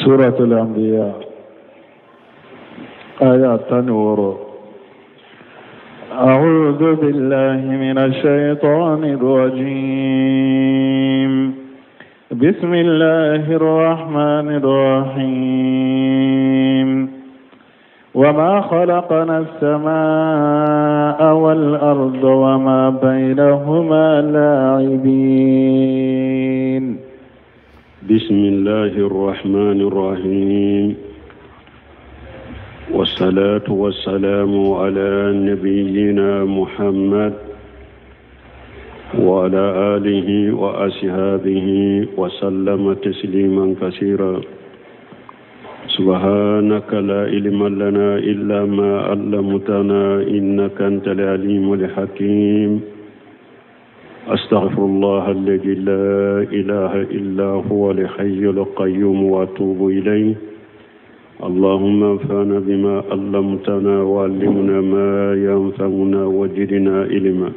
سورة الأنبياء آية 16. أعوذ بالله من الشيطان الرجيم. بسم الله الرحمن الرحيم. وما خلقنا السماء والأرض وما بينهما لاعبين. بسم الله الرحمن الرحيم، والصلاة والسلام على نبينا محمد وعلى آله وأصحابه وسلم تسليما كثيرا. سبحانك لا علم لنا إلا ما علمتنا إنك أنت العليم الحكيم. أستغفر الله الذي لا إله إلا هو الحي القيوم وأتوب إليه. اللهم انفعنا بما علمتنا وعلمنا ما ينفعنا وزدنا علما.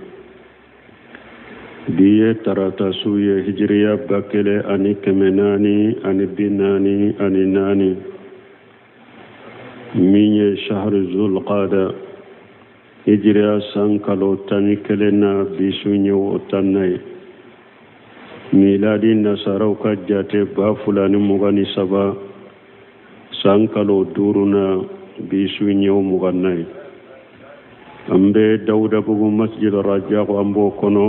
Bi ye tarata su ye, hijiriya 1444, min ye shahru zulqada, hijiriya san kalo 11 na, bi su ye o 10nan ye. Miladi nasaraw ka jate 2023, san kalo 5 na, bi su ye o 20nan ye. An bɛ Dawudabugu Masjid Rajako, an b'o kɔnɔ.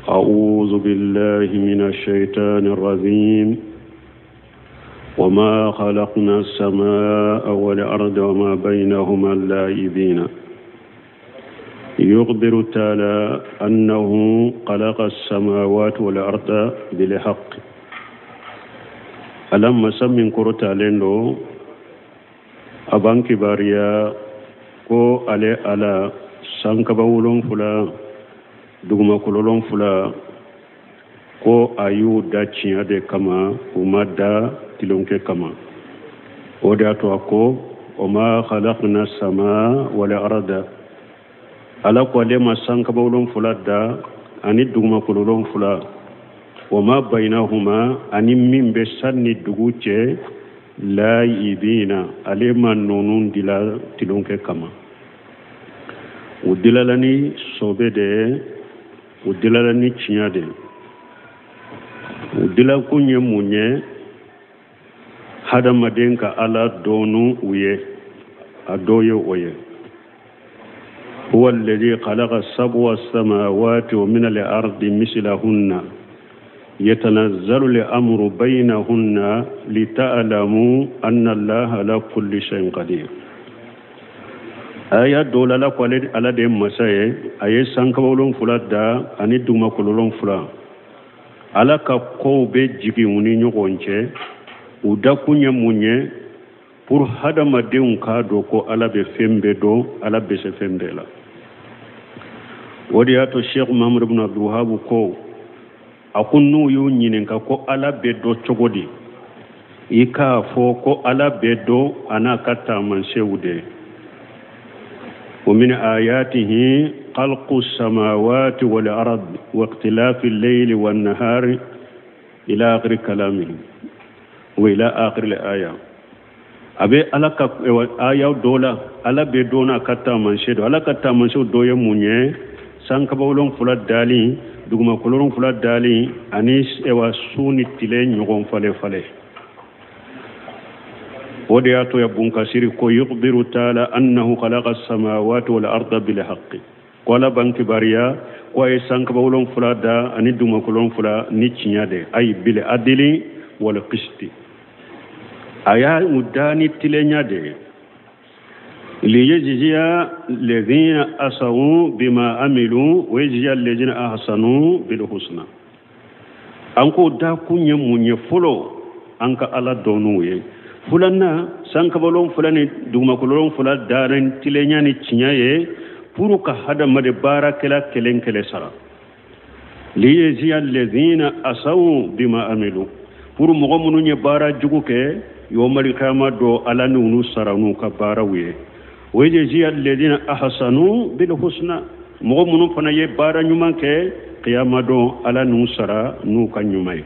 أعوذ بالله من الشيطان الرجيم. وما خلقنا السماء والأرض وما بينهما لاعبين. يخبر تعالى أنه خلق السماوات والأرض بالحق. Ala masa min kɔrɔtalen don, a b'an kibaruya ko ale Ala sankaba 7, dugumakolo 7, ko a y'u da tiɲɛ de kama, u ma da tulonkɛ kama. O de y'a to a ko وما خلقنا السماء والأرض. Ala ko ale ma sankaba 7 da ani dugumakolo 7, وما بينهما, ani min bɛ san ni dugu cɛ, لاعبين, ale ma ninnu dila tulonkɛ kama. U dilala ni sɔbɛ de ye, u dilala ni tiɲɛ de ye. U dilakun ye mun ye? Hadamaden ka Ala dɔn u ye, a dɔ ye o ye. هو الذي خلق سبع سماوات ومن الأرض مثلهن يتنزل الأمر بينهن لتعلموا أن الله على كل شيء قدير. Aya dɔ la, Ala ko ale Ala de ye masa ye, a ye sankaba 7 da ani dugumakolo 7. Ala ka kow bɛ jigin u ni ɲɔgɔn cɛ. U dakun ye mun ye? Pour hadamadenw k'a dɔn ko Ala bɛ fɛn bɛɛ dɔn, Ala bɛ se fɛn bɛɛ la. O de y'a to Sheikh Muhammad ibn Abdul Wahhab ko, a ko n'u y'u ɲininka ko Ala bɛ dɔn cogo di, i k'a fɔ ko Ala bɛ dɔn a n'a ka taamasiyɛnw de ye. ومن آياته خلق السماوات والأرض واختلاف الليل والنهار إلى آخر كلامه وإلى آخر الآية. A bɛ Ala ka aya dɔ la, Ala bɛ dɔn n'a ka taamasiyɛn dɔ. Ala ka taamasiyɛn dɔ ye mun ye? Sankaba 7 dali, dugumakolo 7 dali, ani su ni tile ɲɔgɔn falen falen. O de y'a to ya Bunkasiri ko يخبر تعالى أنه خلق السماوات والأرض بالحق. Ko Ala b'an kibaruya ko a ye sankaba 7 da ani dugumakolo 7 ni tiɲɛ de, أي بالعدل والقسط, a y'a u da ni tilenya de ye. ليجزي الذين أساءوا بما عملوا ويجزي الذين أحسنوا بالحسنى. An ko dakun ye mun ye? Fɔlɔ, an ka Ala dɔn n'u ye. Filanan, sankaba 7 ni dugumakolo 7 dara ni tilenya ni tiɲɛ ye pour ka hadamaden baarakɛla kelen kelen sara. ليجزي الذين أساءوا بما عملوا, pour mɔgɔ minnu ye baara jugu kɛ, yawmal qiyama dɔ, Ala n'u sara n'u ka baaraw ye. ويجزي الذين أحسنوا بالحسنى, mɔgɔ minnu fana ye baara ɲuman kɛ, qiyama dɔ, Ala n'u sara n'u ka ɲuman ye.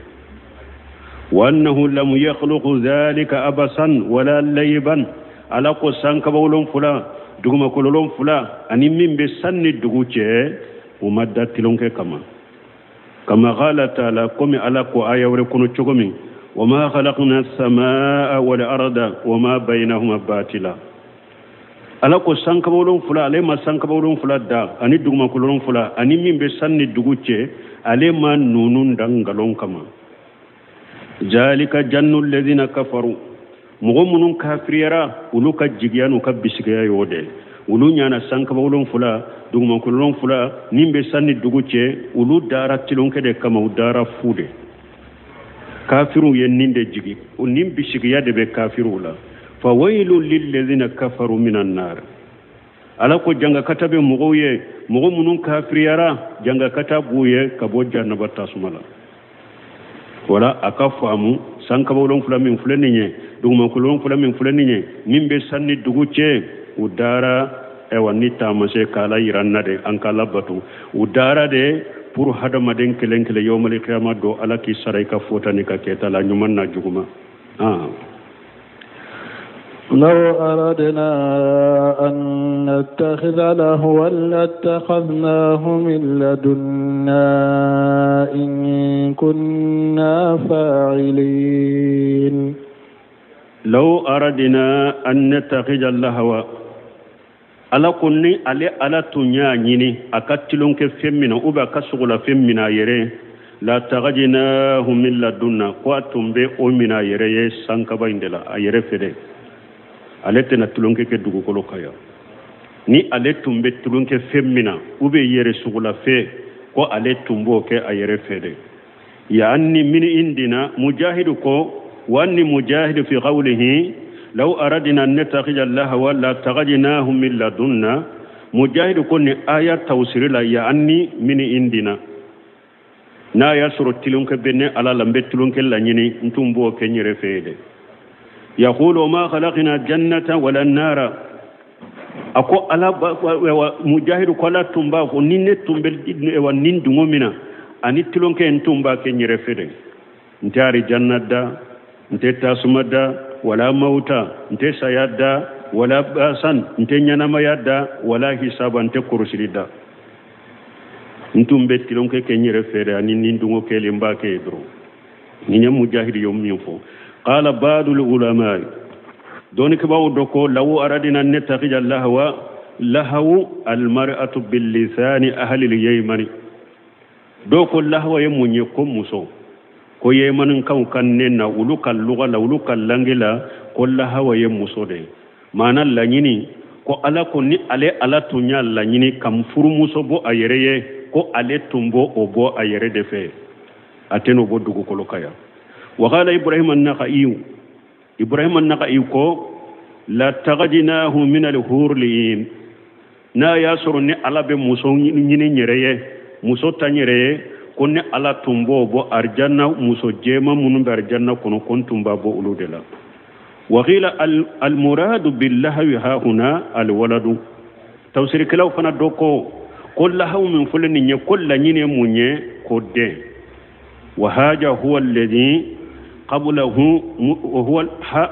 Wa annahu lam yakhluqu dhalika abasan wala layban. Ala ko sankaba wolonfila, dugumakolo wolonfila, ani min bɛ san ni dugu cɛ, u ma da tilonkɛ kama. Kama qala taala, komi Ala ko aya wɛrɛ kɔnɔ cogo min, wa ma khalaqna samaa wal arda wa ma bainahuma batila. Ala ko sankaba wolonfila, ale ma sankaba wolonfila da ani dugumakolo wolonfila ani min bɛ san ni dugu cɛ, ale ma nunu da nkalon kama. Zalika jannu alladhina kafaru, mɔgɔ minnu kafiriyara, olu ka jigiya n'u ka bisigiya y'o de. Olu ɲana sankaba wolonfila, dugumakolo wolonfila, min bɛ san ni dugu cɛ, olu dara tilonkɛ de kama, u dara fu de. Kafiriw ye nin de jigi, o nin bisigiya de bɛ kafiriw la. Fa wailu lilladhina kafaru minan nar. Ala ko jangakata bɛ mɔgɔw ye, mɔgɔ minnu kafiriyara, jangakata b'u ye ka bɔ jahannaba tasuma la. Wala a ka faamu, sankaba wolonfila min filɛ nin ye, dugumakolo wolonfila min filɛ nin ye, min bɛ san ni dugu cɛ, u dara ayiwa ni taamasiyɛn k'Ala yira an na de, an k'Ala bato. U dara de pour hadamaden kelen kelen yawmal qiyama don Ala k'i sara i ka fɔta n'i ka kɛta la, ɲuman na juguman. لو أردنا أن نتخذ لهوا لاتخذناه من لدنا إن كنا فاعلين. لو أردنا أن نتخذ اللهو, Ala ko ni ale Ala tun y'a ɲini a ka tilonkɛ fɛn min na, ou bien a ka sogola fɛn min a yɛrɛ, lattakadnahu min ladunna, ko a tun bɛ o minɛ a yɛrɛ ye sankaba in de la, a yɛrɛ fɛ dɛ. Ale tɛna tulonkɛ kɛ dugukolo kan yan. Ni ale tun bɛ tulonkɛ fɛn min na, ou bien yɛrɛ sogola fɛn, ko ale tun b'o kɛ a yɛrɛ fɛ dɛ. Yaani min indina. Mujahidu ko wa anni mujahidu fi qawlihi law aradna an nattakhidha lahwa lattakadnahu min ladunna. Mujahidu ko ni aya tawsiri la, yaani min indina, n'a y'a sɔrɔ tilonkɛ bɛ ne Ala la, n bɛ tilonkɛ laɲini, n tun b'o kɛ n yɛrɛ fɛ dɛ. Yaqulu ma khalaqna jannata wala nara. A ko Ala, Mujahidu ko Ala tun b'a fɔ ni ne tun bɛ wa nin dungo min na ani tilonkɛ, n tun b'a kɛ n yɛrɛ fɛ dɛ. N tɛ arijanna da, n tɛ tasuma da, wala mawuta, n tɛ saya da, wala basan, n tɛ ɲɛnamaya da, wala hisaba, n tɛ kɔrɔsili da. N tun bɛ tilonkɛ kɛ n yɛrɛ fɛ dɛ, ani nin dungo kɛlen n b'a kɛ yen dɔrɔn. Nin ye Mujahidi ye min fɔ. Qala ba'dul ulama, dɔnnikɛbaaw dɔ ko law aradina an nattakhidha lahwa, lahawu almar'atu billisani ahli al-yaymani. Dɔw ko lahawa ye mun ye? Ko muso. Ko yemanikaw ka ne na, olu ka luga la, olu ka langue la, ko lahawa ye muso de ye. Maana laɲini, ko Ala ko ni ale Ala tun y'a laɲini ka furumuso bɔ a yɛrɛ ye, ko ale tun b'o o bɔ a yɛrɛ de fɛ, a tɛn'o bɔ dugukolo kan yan. Wa qala Ibrahim an-Nakhai, Ibrahim an-Nakhai ko lattakadnahu min al-hurliin. N'a y'a sɔrɔ ni Ala bɛ muso ɲini yɛrɛ ye, muso ta yɛrɛ ye, ko ni Ala tun b'o bɔ arijanna muso jɛman minnu bɛ arijanna kɔnɔ, ko n tun b'a bɔ olu de la. Wa qila al-muradu billahwi hahuna alwaladu. Tafsirikɛlaw fana dɔ ko ko lahaw min filɛ nin ye, ko laɲini ye mun ye? Ko den. Wa haja huwa alladhi qablahu huwa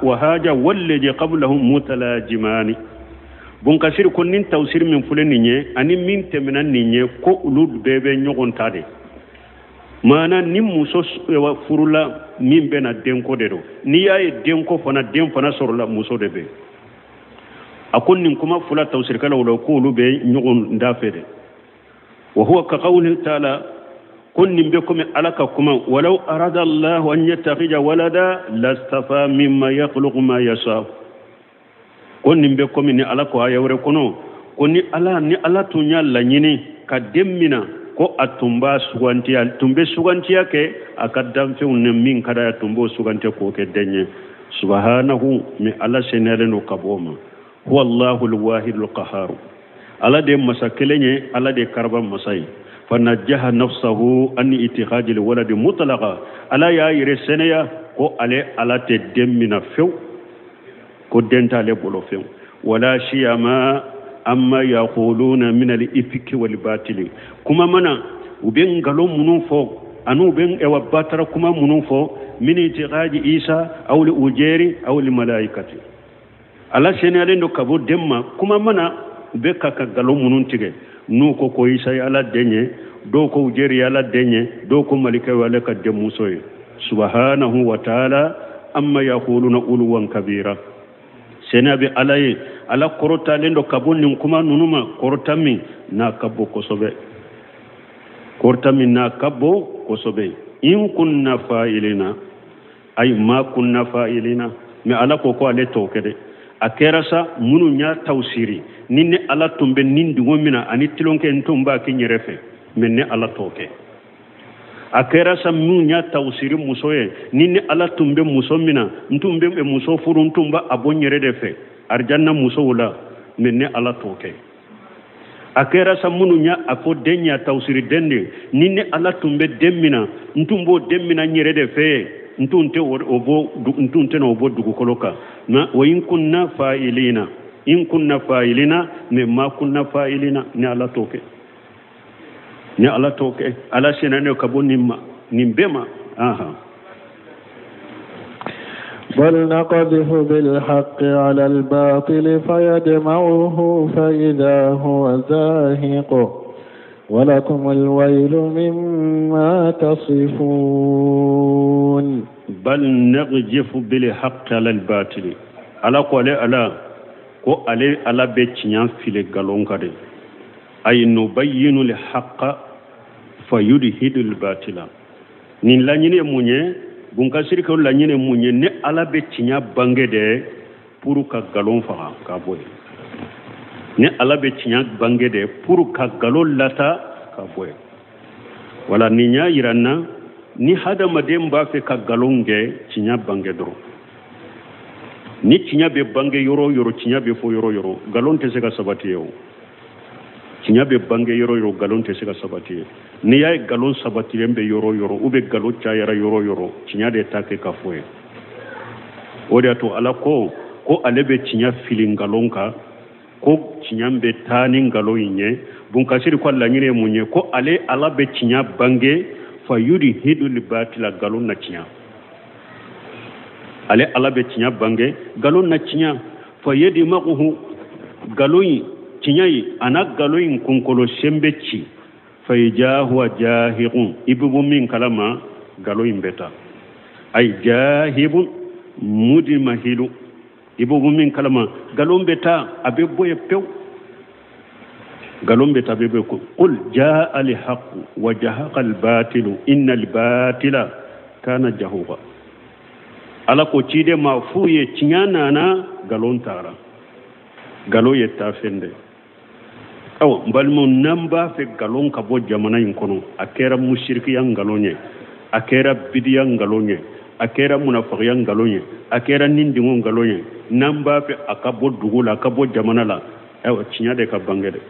wa haja walladhi qablahu mutalajimani. Bunkasiri ko nin tafsiri min filɛ nin ye ani min tɛmɛna nin ye, ko olu bɛɛ bɛ ɲɔgɔn ta de. Maana ni muso furula, min bɛna denko de don. N'i y'a ye denko fana, den fana sɔrɔla, muso de bɛ. A ko nin kuma fila tafsirikɛlaw la, k'olu bɛ ɲɔgɔn da fɛ dɛ. Wa huwa ka qawlihi ta'ala, ko nin bɛ komi Ala ka kuma walaw arada Allahu an yattakhidha walada lastafa mimma yakhluqu ma yasha. Ko nin bɛ komi ni Ala ko aya wɛrɛ kɔnɔ ko ni Ala tun y'a laɲini ka den mina, ko a tun b'a sugantiya, tun bɛ sugantiya kɛ a ka danfɛnw ni min ka d'a ye, tun b'o sugantiya k'o kɛ den ye. Subhanahu, min Ala seniyalen don ka bɔ o ma. Huwa Allahu alwahidul qahhar. Ala de ye masa kelen ye, Ala de ye karaba masa ye. Fanajjaha nafsahu an ittikhadil waladi mutlaqa. Ala y'a yɛrɛ sɛnɛya ko ale Ala tɛ den mina fewu, ko den t'ale bolo fewu. Wala siyama amma yaquluna min al-ifki wal batili. Kuma mana u bɛ nkalon minnu fɔ ani u bɛ ɛwa batara kuma minnu fɔ. Min itiqadi Isa aw li Ujeri aw li malaikati. Ala seniyalen don ka bɔ den ma. Kuma mana u bɛ ka nkalon minnu tigɛ, n'u ko ko Isa ye Ala den ye, dɔw ko Ujeri ye Ala den ye, dɔw ko malikɛ ye Ala ka denmuso ye. Subhanahu wa ta'ala amma yaquluna uluwan kabira. Seniya bɛ Ala ye, Ala kɔrɔtalen don ka bɔ nin kuma ninnu ma, kɔrɔta min n'a ka bon kosɛbɛ, kɔrɔta min n'a ka bon kosɛbɛ. In kunna fa'ilina, ay ma kunna fa'ilina. Mais Ala ko ko ale t'o kɛ dɛ. A kɛra sa minnu y'a tawsiri, ni ne Ala tun bɛ nin dugu min na ani tulonkɛ n tun b'a kɛ n yɛrɛ fɛ, mais ne Ala t'o kɛ. A kɛra sa minnu y'a tawsiri muso ye, ni ne Ala tun bɛ muso min na, n tun bɛ muso furu, n tun b'a bɔ n yɛrɛ de fɛ arijanna musow la, mais ne Ala t'o kɛ. A kɛra sa minnu y'a a fɔ den y'a tawsiri den de, ni ne Ala tun bɛ den min na, n tun b'o den min na n yɛrɛ de fɛ, n tun tɛ o bɔ, n tun tɛna o bɔ dugukolo kan. Mais wa in kunna fa'ilina, in kunna fa'ilina, mais ma kunna fa'ilina, ni Ala t'o kɛ, ni Ala t'o kɛ. Ala senna ka bɔ nin ma, nin bɛɛ ma. Aha. بل نقذف بالحق على الباطل فيدمغه فإذا هو زاهق ولكم الويل مما تصفون. بل نقذف بالحق على الباطل. Ala ko ale Ala ko ale Ala bɛ tiɲɛ fili nkalon kan de. Ay nubayyinu al-haqqa fayudhidu al-batila. Nin laɲini ye mun ye? Bunkasiri ko laɲini ye mun ye? Ne Ala bɛ tiɲɛ bange de pour ka nkalon faga ka bɔ yen. Ne Ala bɛ tiɲɛ bange de pour ka nkalon lata ka bɔ yen. Wala nin y'a yira n na, ni hadamaden b'a fɛ ka nkalon kɛ, tiɲɛ bange dɔrɔn. Ni tiɲɛ bɛ bange yɔrɔ o yɔrɔ, tiɲɛ bɛ fɔ yɔrɔ o yɔrɔ, nkalon tɛ se ka sabati ye o. Tiɲɛ bɛ bange yɔrɔ o yɔrɔ, nkalon tɛ se ka sabati ye. N'i y'a ye nkalon sabatilen bɛ yɔrɔ o yɔrɔ, ou bien nkalon cayara yɔrɔ o yɔrɔ, tiɲɛ de ta kɛ ka fɔ ye. O de y'a to Ala ko ko ale bɛ tiɲɛ fili nkalon kan, ko tiɲɛ bɛ taa ni nkalon in ye. Bunkasiri ko laɲini ye mun ye? Ko ale Ala bɛ tiɲɛ bange fayudhidu al-batila, nkalon na tiɲɛ. Ale Ala bɛ tiɲɛ bange, nkalon na tiɲɛ. Fayadmaguhu, nkalon in tiɲɛ in a na nkalon in kunkolo sen bɛ ci. Fayija huwa jahihun, i bɛ bɔ min kalama, nkalon in bɛ taa. Ay jahibun mudmahilu, i bɛ bɔ min kalama, nkalon bɛ taa, a bɛ bɔ yen pewu. Nkalon bɛ taa, a bɛ bɔ yen. Qul jaa al-haqqu wa jahaqa al-batilu inna al-batila kana jahuqa. Ala ko ciden ma f'u ye tiɲɛ nana, nkalon taara, nkalon ye taafɛn de. Awa n balimaw, n'an b'a fɛ nkalon ka bɔ jamana in kɔnɔ, a kɛra musirikiya nkalon ye, a kɛra bidiya nkalon ye, a kɛra munafagiya nkalon ye, a kɛra nindingo nkalon ye, n'an b'a fɛ a ka bɔ dugu la, a ka bɔ jamana la, ayiwa tiɲɛ de ka bange dɛ.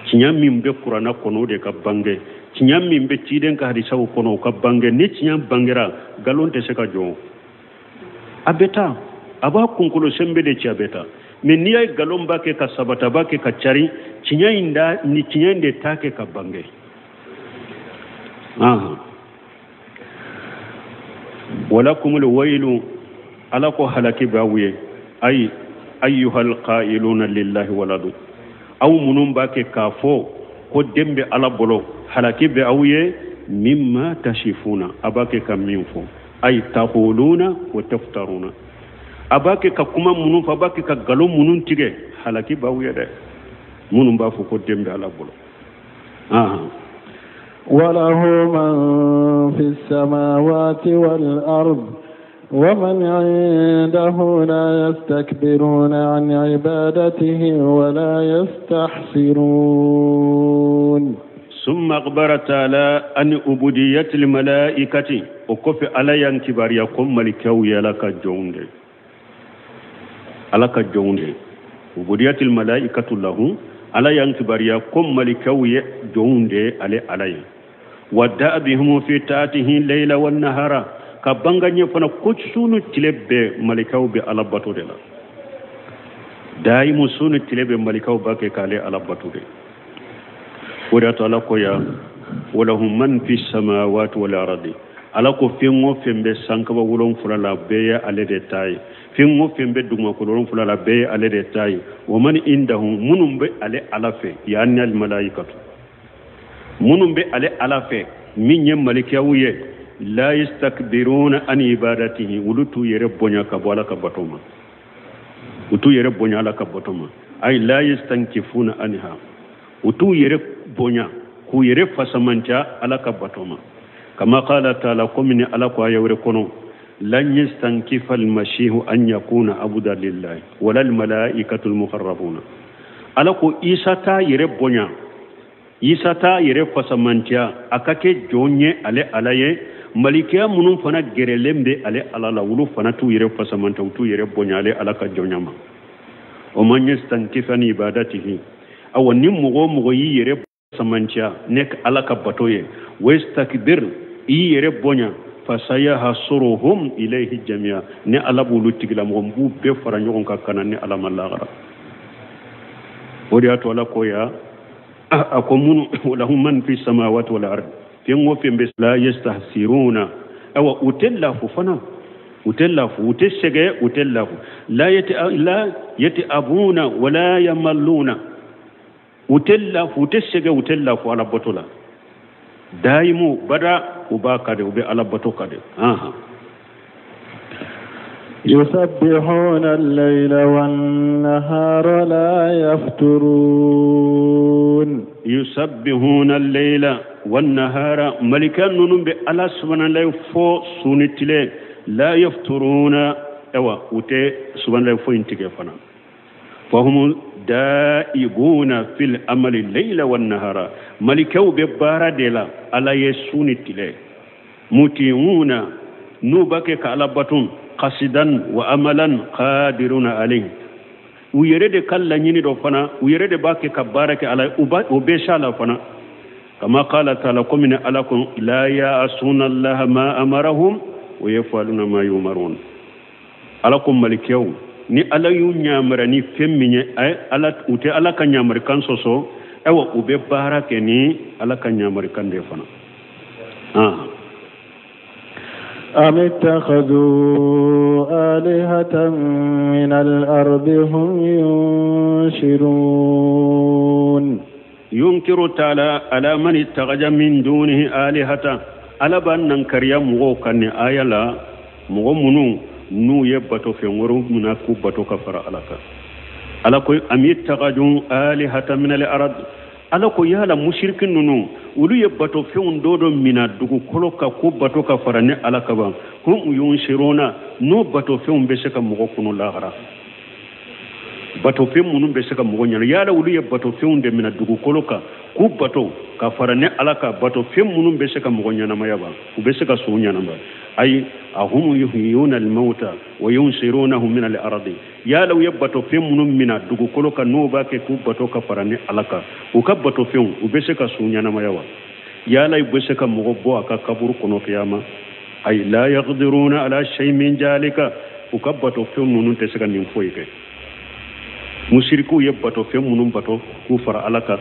Tiɲɛ min bɛ kuranna kɔnɔ, o de ka bange. Tiɲɛ min bɛ ciden ka hadisaw kɔnɔ, o ka bange. Ni tiɲɛ bangera, nkalon tɛ se ka jɔ, a bɛ taa, a b'a kunkolo senbe de ci, a bɛ taa. Mais n'i y'a ye nkalon b'a kɛ ka sabata, b'a kɛ ka cari, tiɲɛ in da ni tiɲɛ in de t'a kɛ ka bange. Walakumul wailu, Ala ko halaki b'aw ye. Ayi ayyuhal qailuna lillahi waladu, aw minnu b'a kɛ k'a fɔ ko den bɛ Ala bolo, halaki bɛ aw ye. Mimma tasifuna, a b'a kɛ ka min fɔ, ay taquluna wa taftaruna, a b'a kɛ ka kuma minnu fɔ, a b'a kɛ ka nkalon minnu tigɛ, halaki b'aw ye dɛ, minnu b'a fɔ ko den bɛ Ala bolo. وله من في السماوات والأرض ومن عنده لا يستكبرون عن عبادته ولا يستحسرون. ثم أخبر تعالى أن عبودية الملائكة وكف على ينكبار يقوم ملكه يلك جوند على كجوند عبودية الملائكة له على ينكبار يقوم ملكه جوند على عليه ودأ بهم في تاته الليل والنهار ka banga ɲɛ fana ko sunu tile bɛɛ malikaw bɛ Ala bato de la. Dayimu sunu tile bɛɛ malikaw b'a kɛ k'ale Ala bato de. O de y'a to Ala ko ya walahum man fi samawati wal ardi, Ala ko fɛn o fɛn bɛ sankaba wolonfila la, bɛɛ ye ale de ta ye. Fɛn o fɛn bɛ dugumakolo wolonfila la, bɛɛ ye ale de ta ye. Wa man indahu, minnu bɛ ale Ala fɛ, yaani almalaikatu, minnu bɛ ale Ala fɛ, min ye malikiyaw ye, la yastakbiruna an ibadatihi, olu t'u yɛrɛ bonya ka bɔ Ala ka bato ma. U t'u yɛrɛ bonya Ala ka bato ma. Ay la yastankifuna anha, u t'u yɛrɛ bonya k'u yɛrɛ fasamanca Ala ka bato ma. Kama qala taala, komi ni Ala ko aya wɛrɛ kɔnɔ: lan yastankifa almasihu an yakuna abuda lillahi wala almalaikatu almuqarrabuna. Ala ko Isa t'a yɛrɛ bonya, Isa t'a yɛrɛ fasamantiya a ka kɛ jɔn ye ale Ala ye. Malikiya minnu fana gɛrɛlen bɛ ale Ala la, olu fana t'u yɛrɛ fasamantiya, u t'u yɛrɛ bonya ale Ala ka jɔnya ma. O man yastankif an ibadatihi, awa ni mɔgɔ o mɔgɔ y'i yɛrɛ fasamantiya ne Ala ka bato ye, wastakbir, i yɛrɛ bonya, fasayahsuruhum ilayhi jami'a, ne Ala b'olu tigilamɔgɔ n b'u bɛɛ fara ɲɔgɔn kan ka na ni Ala ma lahara. O de y'a to Ala ko ya a ko minnu lahum man fi samawati wal ard, fɛn o fɛn bɛ, la yastahsiruna, awa u tɛ lafu fana, u tɛ lafu, u tɛ sɛgɛn, u tɛ lafu, la yata'abuna wala yamalluna, u tɛ lafu, u tɛ sɛgɛn, u tɛ lafu Ala bato la. Dayimu bada u b'a ka de, u bɛ Ala bato ka de. يسبحون الليل والنهار لا يفترون. يسبحون الليل والنهار، ملكا نونو بي الله سبحانه لا فو سوني تلي لا يفترون، ايوا وتي سبحانه لا فو انتي فنا. فهم دائبون في العمل الليل والنهار، ملكو ببارا ديلا على يسوني تلي متيعون نوبك كالا باتون قصدا وعملا قادرون عليه. U yɛrɛ de ka laɲini dɔ fana, u yɛrɛ de b'a kɛ ka baara kɛ Ala ye, u bɛ s'a la fana. Kama qala taala, komi ni Ala ko: la ya'suna Allaha ma amarahum wa yaf'aluna ma yumarun. Ala ko malikiyaw, ni Ala y'u ɲamara ni fɛn min ye, Ala u tɛ Ala ka ɲamarikan sɔsɔ, ayiwa u bɛ baara kɛ ni Ala ka ɲamarikan de fana. أم اتخذوا آلهة من الأرض هم ينشرون. ينكر تعالى على من اتخذ من دونه آلهة. ala b'an nan kariya mɔgɔw kan ni aya la, mɔgɔ minnu n'u ye bato fɛn wɛrɛw minɛ k'u bato ka fara Ala kan. Ala ko am ittakhadhu alihatan min al-ard, Ala ko yala musiriki ninnu olu ye bato fɛnw dɔ dɔ mina dugukolo kan k'u bato ka fara ni Ala kan ban, hum yunshiruna, n'o bato fɛnw bɛ se ka mɔgɔ kunu lahara. Bato fɛn minnu bɛ se ka mɔgɔ ɲɛna, yala olu ye bato fɛnw de mina dugukolo kan k'u bato ka fara ni Ala kan, bato fɛn minnu bɛ se ka mɔgɔ ɲɛnamaya ban, u bɛ se ka sow ɲɛnama. Ayi ahum yuhyuna al-mauta wa yunsirunahum min al-ardi, yala u ye bato fɛn minnu mina dugukolo kan n'o b'a kɛ k'u bato ka fara ni Ala kan, u ka bato fɛnw u bɛ se ka sow ɲɛnamaya wa? Yala u bɛ se ka mɔgɔ bɔ a ka kaburu kɔnɔ kiyama? Ayi la yaqdiruna ala shay min jalika, u ka bato fɛn ninnu tɛ se ka nin foyi kɛ. Musirikiw ye bato fɛn minnu bato k'u fara Ala kan,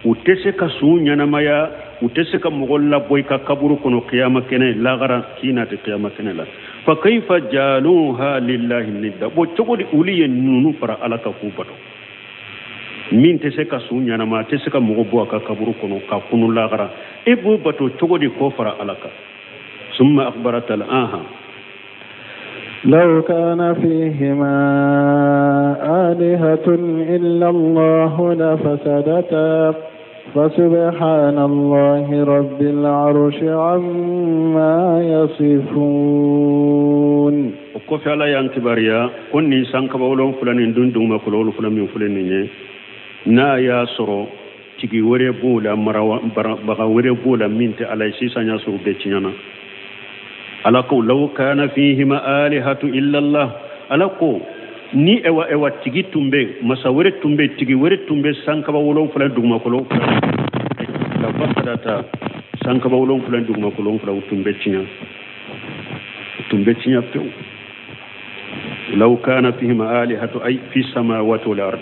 u tɛ se ka su ɲɛnamaya, u tɛ se ka mɔgɔ labɔ i ka kaburu kɔnɔ kiyama kɛnɛ lagara k'i na tɛ kiyama kɛnɛ la. Fa kayfa jaluha lillahi nidda, bon cogo di olu ye ninnu fara Ala kan k'u bato, min tɛ se ka su ɲɛnama, tɛ se ka mɔgɔ bɔ a ka kaburu kɔnɔ ka kunu lagara, e b'o bato cogo di k'o fara Ala kan? Summa akhbara ta'ala aha لو كان فيهما آلهة إلا الله لفسدتا فسبحان الله رب العرش عما يصفون. O kɔfɛ Ala y'an kibaruya ko nin sankaba wolonfila nin dun dugumakolo wolonfila min filɛ nin ye, n'a y'a sɔrɔ tigi wɛrɛ b'o la, marabaga wɛrɛ b'o la min tɛ Ala ye, sisan y'a sɔrɔ u bɛɛ tiɲɛna. Ala ko law kana fihima alihatu illa Allah, Ala ko ni ewa ewa tigi tun bɛ, masa wɛrɛ tun bɛ, tigi wɛrɛ tun bɛ sankaba wolonfila dugumakolo wolonfila la fasadata, sankaba wolonfila dugumakolo wolonfila u tun bɛ tiɲɛ, u tun bɛ tiɲɛ pewu. Law kana fihima alihatu ay fi samawati wal ard,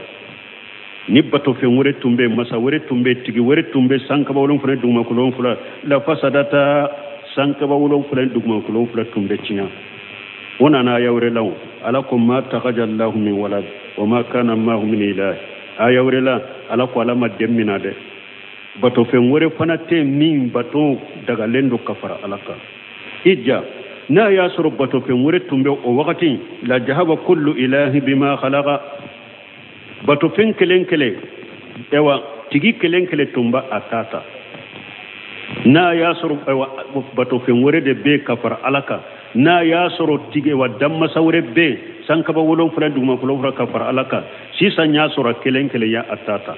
ni bato fɛn wɛrɛ tun bɛ, masa wɛrɛ tun bɛ, tigi wɛrɛ tun bɛ sankaba wolonfila dugumakolo wolonfila la fasadata, Sankaba wolonfila ni dugumakolo fila tun bɛ tiɲɛ. O nana aya wɛrɛ la, o Ala ko ma takaja Allahu min walad wa ma kana maahu min ilah. Aya wɛrɛ la, Ala ko Ala ma den mina dɛ, batofɛn wɛrɛ fana tɛ min bato dagalen don ka fara Ala kan. I ja n'a y'a sɔrɔ batofɛn wɛrɛ tun bɛ o wagati la, jahaba kullu ilahi bima khalaqa, batofɛn kelen kelen, ayiwa, tigi kelen kelen tun b'a a ta ta. N'a y'a sɔrɔ, ayiwa, batofɛn wɛrɛ de bɛ ka fara Ala kan, n'a y'a sɔrɔ tigi wa danmasa wɛrɛ bɛ yen sankaba wolonfila, dugumakolo wolonfila, ka fara Ala kan, sisan y'a sɔrɔ kelen kelen y'a a ta ta.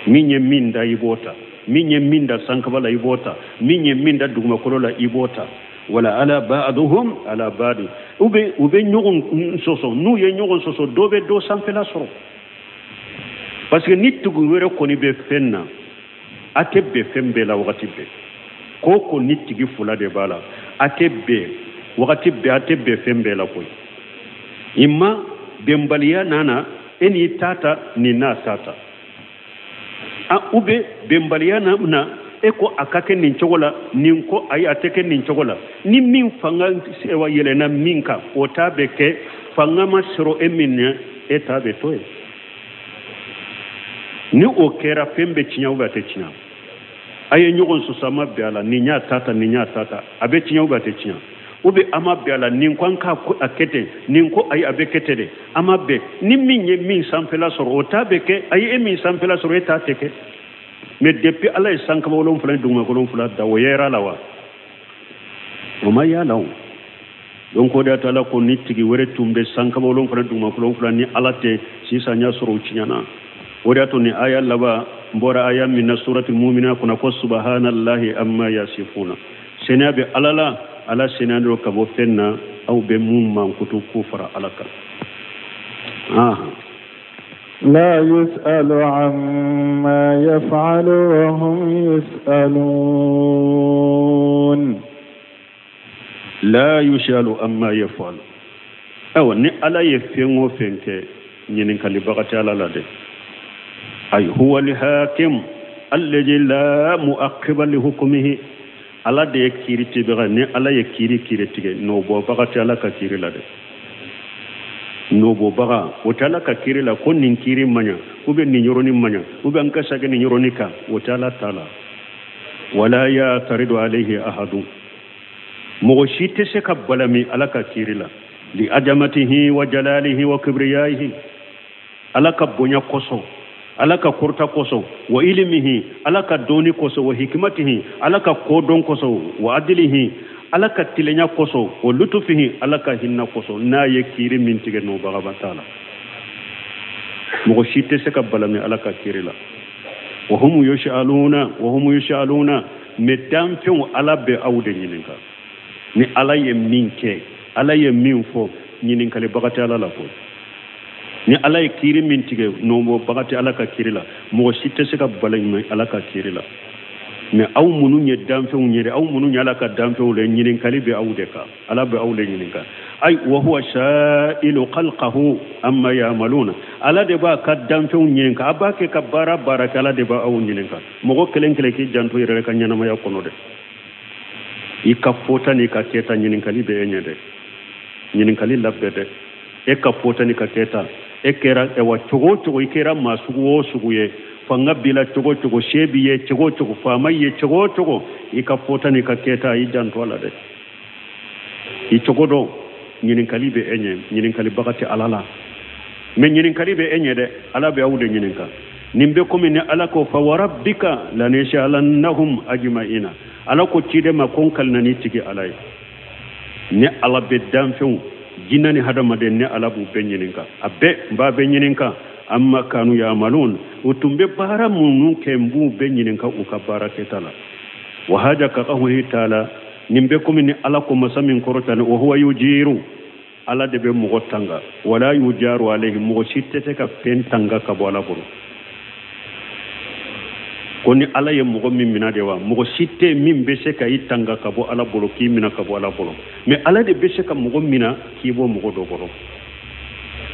Min ye min da, i b'o ta. Min ye min da sankaba la, i b'o ta. Min ye min da dugumakolo la, i b'o ta. Wala ala ba'duhum ala ba'di, u bɛ ɲɔgɔn sɔsɔ. N'u ye ɲɔgɔn sɔsɔ, dɔ bɛ dɔ sanfɛla sɔrɔ, parce que ni tugu wɛrɛ kɔni bɛ fɛn na, a tɛ bɛn fɛn bɛɛ la wagati bɛɛ. Ko ko ni tigi fila de b'a la, a tɛ bɛn wagati bɛɛ, a tɛ bɛn fɛn bɛɛ la koyi. I ma bɛnbaliya nana, e n'i ta ta, nin n'a ta ta a, ou bien bɛnbaliya na, e ko a ka kɛ nin cogo la, nin ko ayi, a tɛ kɛ nin cogo la. Ni min fanga wa yɛlɛnna min kan, o ta bɛ kɛ. Fanga ma sɔrɔ e min na, e ta bɛ to yen. Ni o kɛra, fɛn bɛ tiɲɛ ou bien a tɛ tiɲɛ? A ye ɲɔgɔn sɔsɔ, a ma bɛn a la, nin y'a ta ta, nin y'a ta ta, a bɛ tiɲɛ ou bien a tɛ tiɲɛ? Ou bien a ma bɛn a la, nin ko an k'a a kɛ ten, nin ko ayi, a bɛ kɛ ten de, a ma bɛn. Ni min ye min sanfɛla sɔrɔ, o ta bɛ kɛ. Ayi, e min sanfɛla sɔrɔ, e ta tɛ kɛ. Mais depuis Ala ye sankaba wolonfila ni dugumakolo wolonfila da, o yɛrɛ la wa? O ma y'a la. O donc o de y'a to Ala ko ni tigi wɛrɛ tun bɛ sankaba wolonfila ni dugumakolo wolonfila ni Ala tɛ, sisan y'a sɔrɔ o tiɲɛna. O de y'a to ni aya laban n bɔra aya min na suratul mumina kɔnɔ, ko subhanallahi amma yasifuna, seniya bɛ Ala la, Ala seniya don ka bɔ fɛn na aw bɛ mun mankutu ko fara Ala kan. لا يسأل عما يفعل وهم يسألون. لا يسأل عما يفعل. Ayiwa, ni Ala ye fɛn o fɛn kɛ, ɲininkalibaga tɛ Ala la dɛ. Ay huwa alhakim alladhi la muaqiba li hukmihi. Ala de ye kiiri tigɛbaga. Ni Ala ye kiiri kiiri tigɛ, nɔbɔbaga tɛ Ala ka kiiri la dɛ. Nɔbɔbaga o tɛ Ala ka kiiri la, ko nin kiiri man ɲa ou bien nin yɔrɔnin man ɲa ou bien an ka segin nin yɔrɔnin kan, o tɛ Ala ta la. Wala yataridu alayhi ahadun, mɔgɔ si tɛ se ka balami Ala ka kiiri la. Li ajamatihi wa jalalihi wa kibriyaihi, Ala ka bonya kosɔn, Ala ka kɔrɔta kosɔn, wa ilimihi, Ala ka dɔnni kosɔn, wa hikimatihi, Ala ka kodɔn kosɔn, wa adilihi, Ala ka tilenya kosɔn, wa lutufihi, Ala ka hinɛ kosɔn. N'a ye kiiri min tigɛ, nɔbagaba t'a la, mɔgɔ si tɛ se ka balami Ala ka kiiri la. Wa hum yus'aluna, wa hum yus'aluna. Mais danfɛnw, Ala bɛ aw de ɲininka. Ni Ala ye min kɛ, Ala ye min fɔ, ɲininkalibaga tɛ Ala la koyi. Ni Ala ye kiiri min tigɛ, nɔbɔbaga tɛ Ala ka kiiri la, mɔgɔ si tɛ se ka balami Ala ka kiiri la. Mais aw minnu ye danfɛnw ye dɛ, aw minnu ye Ala ka danfɛnw de, ɲininkali bɛ aw de kan, Ala bɛ aw de ɲininka. Ay wa huwa sa'ilu khalqahu amma ya'maluna, Ala de b'a ka danfɛnw ɲininka. A b'a kɛ ka baara baara kɛ, Ala de b'a aw ɲininka. Mɔgɔ kelen kelen k'i janto yɛrɛ ka ɲɛnamaya kɔnɔ dɛ. I ka fɔta n'i ka kɛta, ɲininkali bɛ e ɲɛ dɛ. Ɲininkali labɛn dɛ. E ka fɔta n'i ka kɛta, e kɛra ɛwa cogo o cogo, i kɛra maa sugu o sugu ye, fanga b'i la cogo o cogo, se b'i ye cogo o cogo, faama ye cogo o cogo, i ka fɔta n'i ka kɛta, i janto a la dɛ. I cogo dɔn, ɲininkali bɛ e ɲɛ. Ɲininkalibaga tɛ Ala la, mais ɲininkali bɛ e ɲɛ dɛ. Ala bɛ aw de ɲininka. Nin bɛ komi ni Ala ko fa warabbika lanas'alannahum ajma'ina. Ala ko ciden ma ko n kalina ni tigi Ala ye, ni Ala bɛ danfɛnw, jinɛ ni hadamaden, ni Ala b'u bɛɛ ɲininka, a bɛɛ n b'a bɛɛ ɲininka. Amma kanu yamalun, u tun bɛ baara minnu kɛ, n b'u bɛɛ ɲininka u ka baara kɛta la. Wa haja ka qawlihi taala, nin bɛ komi ni Ala ko masa min kɔrɔtalen, wa huwa yujiru, Ala de bɛ mɔgɔ tanga, wala yujaru alayhi, mɔgɔ si tɛ se ka fɛn tanga ka bɔ Ala bolo. Ko ni Ala ye mɔgɔ min mina de wa, mɔgɔ si tɛ min bɛ se ka i tanga ka bɔ Ala bolo, k'i mina ka bɔ Ala bolo. Mais Ala de bɛ se ka mɔgɔ mina k'i bɔ mɔgɔ dɔ bolo.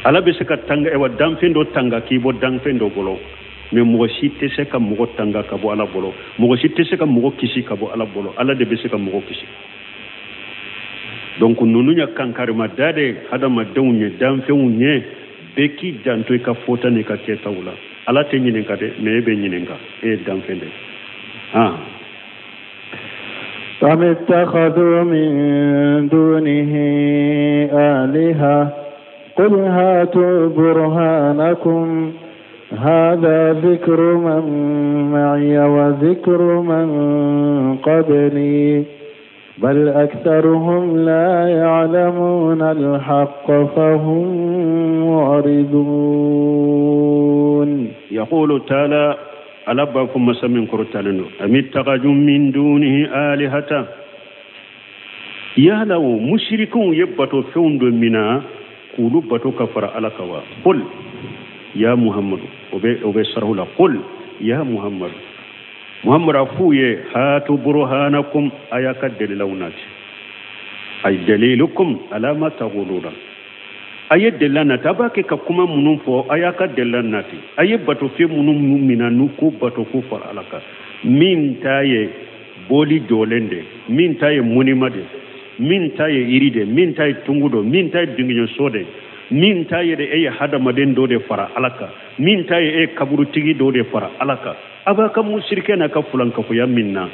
Ala bɛ se ka tanga, ɛwa, danfɛn dɔ tanga k'i bɔ danfɛn dɔ bolo. Mais mɔgɔ si tɛ se ka mɔgɔ tanga ka bɔ Ala bolo, mɔgɔ si tɛ se ka mɔgɔ kisi ka bɔ Ala bolo, Ala de bɛ se ka mɔgɔ kisi. Donc ninnu ye kankarima da de hadamadenw ye, danfɛnw ye, bɛɛ k'i janto i ka fɔta n'i ka kɛtaw la. Ala tɛ ɲininka dɛ, mais e bɛ ɲininka, e ye danfɛn de ye. أم اتخذوا من دونه آلهة قل هاتوا برهانكم هذا ذكر من معي وذكر من قبلي بل أكثرهم لا يعلمون الحق فهم معرضون. يقول تعالى ala b'a fɔ masa min kɔrɔtalen don am ittakhadhu min dunihi alihata yala o musirikiw ye bato fɛnw dɔ mina k'olu bato ka fara Ala kan wa? Qul ya Muhammadu, o bɛ sarahu la, qul ya Muhammadu, Muhammadu a f'u ye hatu burhanakum, a y'a ka dalilaw nati, ay dalilukum ala ma taquluna, a ye delila nati, a b'a kɛ ka kuma minnu fɔ, a y'a ka delila nati, a ye batofɛn minnu mina n'u ko bato ko fara Ala kan, min ta ye boli jɔlen de, min ta ye monument de, min ta ye yiri de, min ta ye tungu dɔ, min ta ye dingiɲɛso de, min ta ye de e ye hadamaden dɔ de fara Ala kan, min ta ye e ye kaburutigi dɔ de fara Ala kan. A b'a ka musirikɛ n'a ka fulankafoya min na,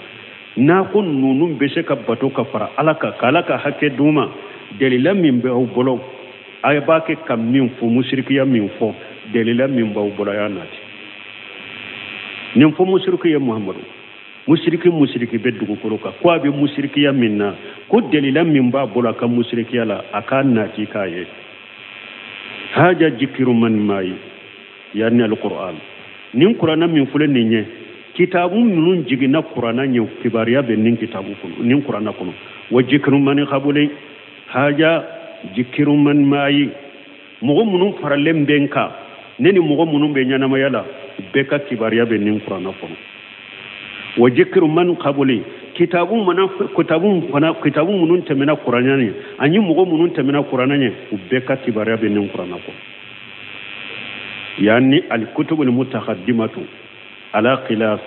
n'a ko ninnu bɛ se ka bato ka fara Ala kan, k'Ala ka hakɛ d'u ma, delila min bɛ aw bolo, a b'a kɛ ka min fɔ, musirikiya min fɔ, delila min b'aw bolo, a y'a nati. Nin fɔ musiriki ye Muhammadu, musiriki bɛ dugukolo kan, ko a bɛ musirikiya min na, ko delila min b'a bolo a ka musirikiya la, a k'a nati k'a ye. Haja jikiru man mayi yani alquran, nin kurana min filɛ nin ye, kitabu minnu jiginna kurana ɲɛ, kibaruya bɛ nin kitabu kɔnɔ, nin kurana kɔnɔ. Wa jikiru man qabuli, haja jikiru man mayi, mɔgɔ minnu faralen bɛ n kan, ne ni mɔgɔ minnu bɛ ɲɛnamaya la, bɛɛ ka kibaruya bɛ nin kurana kɔnɔ. Wa jikiru man qabuli, kitabu minnu tɛmɛna kurana ɲɛ, ani mɔgɔ minnu tɛmɛna kurana ɲɛ, u bɛɛ ka kibaruya bɛ nin kurana kɔnɔ. Yani alkutubu almutaqaddimatu ala khilaf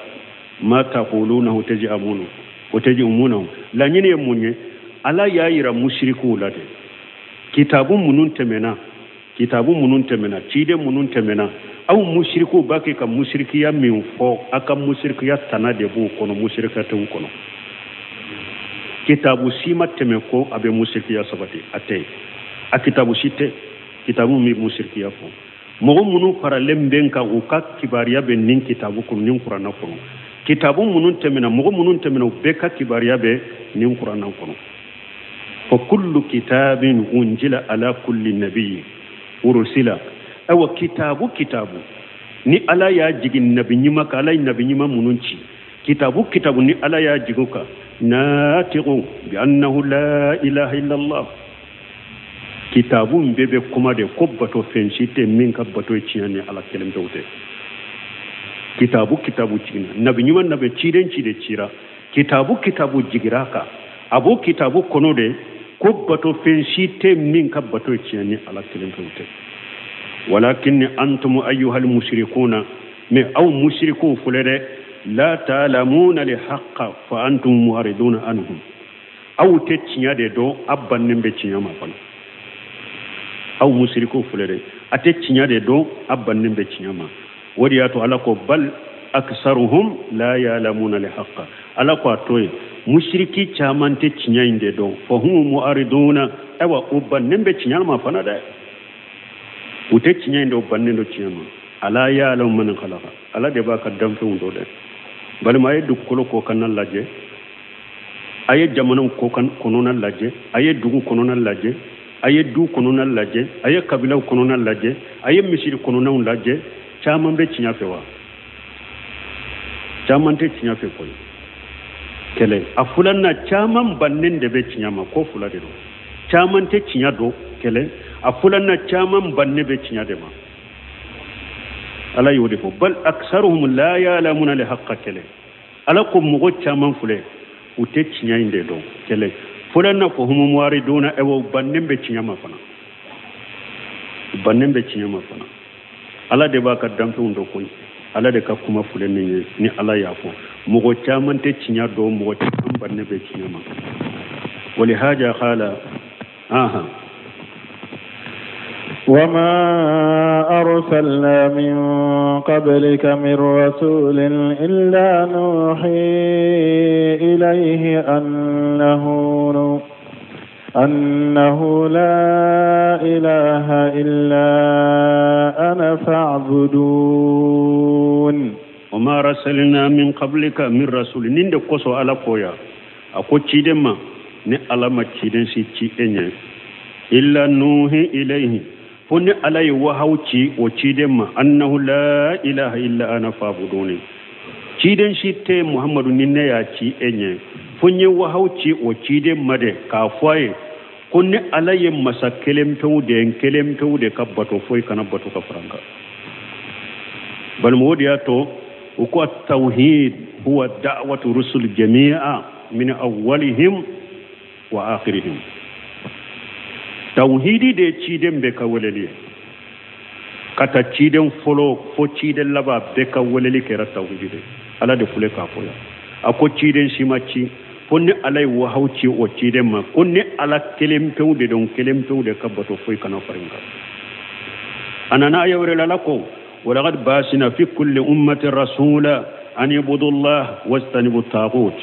ma taqulunahu taj'amunu wa taj'umunahu. Laɲini ye mun ye? Ala y'a yira musirikuw la de, kitabu minnu tɛmɛna, ciden minnu tɛmɛna, aw musirikuw b'a kɛ ka musirikiya min fɔ, a ka musirikiya tana de b'o kɔnɔ, musirikiya t'o kɔnɔ. Kitabu si ma tɛmɛ ko a bɛ musirikiya sabati, a tɛ, a kitabu si tɛ kitabu min musirikiya fɔ. Mɔgɔ minnu faralen bɛ n kan, u ka kibaruya bɛ nin kitabu kɔnɔ, nin kurana kɔnɔ. Kitabu minnu tɛmɛna, mɔgɔ minnu tɛmɛna, u bɛɛ ka kibaruya bɛ nin kurana kɔnɔ. Fa kullu kitabin unjila ala kulli nabiyyin ursila, awa kitabu ni Ala y'a jigin nabi ɲuman kan, Ala ye nabi ɲuman minnu ci, kitabu ni Ala y'a jigin kan, natiqu bi annahu la ilaha illallah, kitabu min bɛɛ bɛ kuma de ko bato fɛn si tɛ min ka bato ye tiɲɛ ni Ala kelen pewu tɛ. Kitabu jiginna nabi ɲuman, nabi ciden ci de cira, kitabu jigira kan, a b'o kitabu kɔnɔ de ko bato fɛn si tɛ min ka bato ye tiɲɛ ni Ala kelen pewu tɛ. Walakin antum ayyuhal mushrikuna, mais aw mushrikuw filɛ dɛ, la ta'lamuna li haqqa fa antum mu'riduna anhum, aw tɛ tiɲɛ de dɔn, a bannen bɛ tiɲɛ ma fana. Aw musirikuw filɛ dɛ, a tɛ tiɲɛ de dɔn, a bannen bɛ tiɲɛ ma. O de y'a to Ala ko bal aksaruhum la ya'lamuna li haqqa, Ala ko a to yen, musiriki caman tɛ tiɲɛ in de dɔn, fa hum mu'riduna, ayiwa u bannen bɛ tiɲɛ ma fana dɛ, u tɛ tiɲɛ in dɔn, u bannen don tiɲɛ ma. Ala ya'lamu man khalaqa, Ala de b'a ka danfɛnw dɔn dɛ. Balima, a ye dugukolo kɔkanna lajɛ, a ye jamanaw kɔnɔna lajɛ, a ye dugu kɔnɔna lajɛ, a ye du kɔnɔna lajɛ, a ye kabilaw kɔnɔna lajɛ, a ye misiri kɔnɔnaw lajɛ, caman bɛ tiɲɛ fɛ wa? Caman tɛ tiɲɛ fɛ koyi. Kɛlɛ a filanan, caman bannen de bɛ tiɲɛ ma, ko fila de don. Caman tɛ tiɲɛ dɔn, kɛlɛ a filanan, caman bannen bɛ tiɲɛ de ma. Ala y'o de fɔ, bal aksaruhum la ya'lamuna li haqqa, kɛlɛ. Ala ko mɔgɔ caman filɛ, u tɛ tiɲɛ in de dɔn, kɛlɛ. Filanan ko hum mu'riduna, ayiwa u bannen bɛ tiɲɛ ma fana, u bannen bɛ tiɲɛ ma fana. Ala de b'a ka danfɛnw dɔn koyi. Ala de ka kuma filɛ nin ye ni Ala y'a fɔ mɔgɔ caman tɛ tiɲɛ dɔn mɔgɔ caman bannen bɛ tiɲɛ ma walihaja qala aha وما أرسلنا من قبلك من رسول إلا نوحي إليه أنه لا إله إلا أنا فاعبدون وما رسلنا من قبلك من رسول nin de kosɔn Ala ko ya a ko ciden ma ni Ala ma ciden si ci e ɲɛ illa nuhi ilayhi fo ni Ala ye wahaw ci o ciden ma annahu la ilaha illa ana fa'buduni ciden si tɛ Muhammadu ni ne y'a ci e ɲɛ fo n ye wahaw ci o ciden ma de k'a fɔ a ye ko ni Ala ye masa kelen pewu de ye n kelen pewu de ka bato foyi kana bato ka fara n kan balima o de y'a to u ko tawhid huwa da'watu rusul jami'a min awwalihim wa akhirihim tawhidi de ye ciden bɛɛ ka weleli ye ka ta ciden fɔlɔ fo ciden laban bɛɛ ka weleli kɛra tawhidi de Ala de filɛ k'a fɔ yan a ko ciden si ma ci fo ni Ala ye wahaw ci o ciden ma ko ni Ala kelen pewu de don kelen pewu de ka bato foyi kana fara n kan a nana aya wɛrɛ la Ala ko walaqad basina fi kulli ummatin rasula an ibudu llah wajtanibu tagut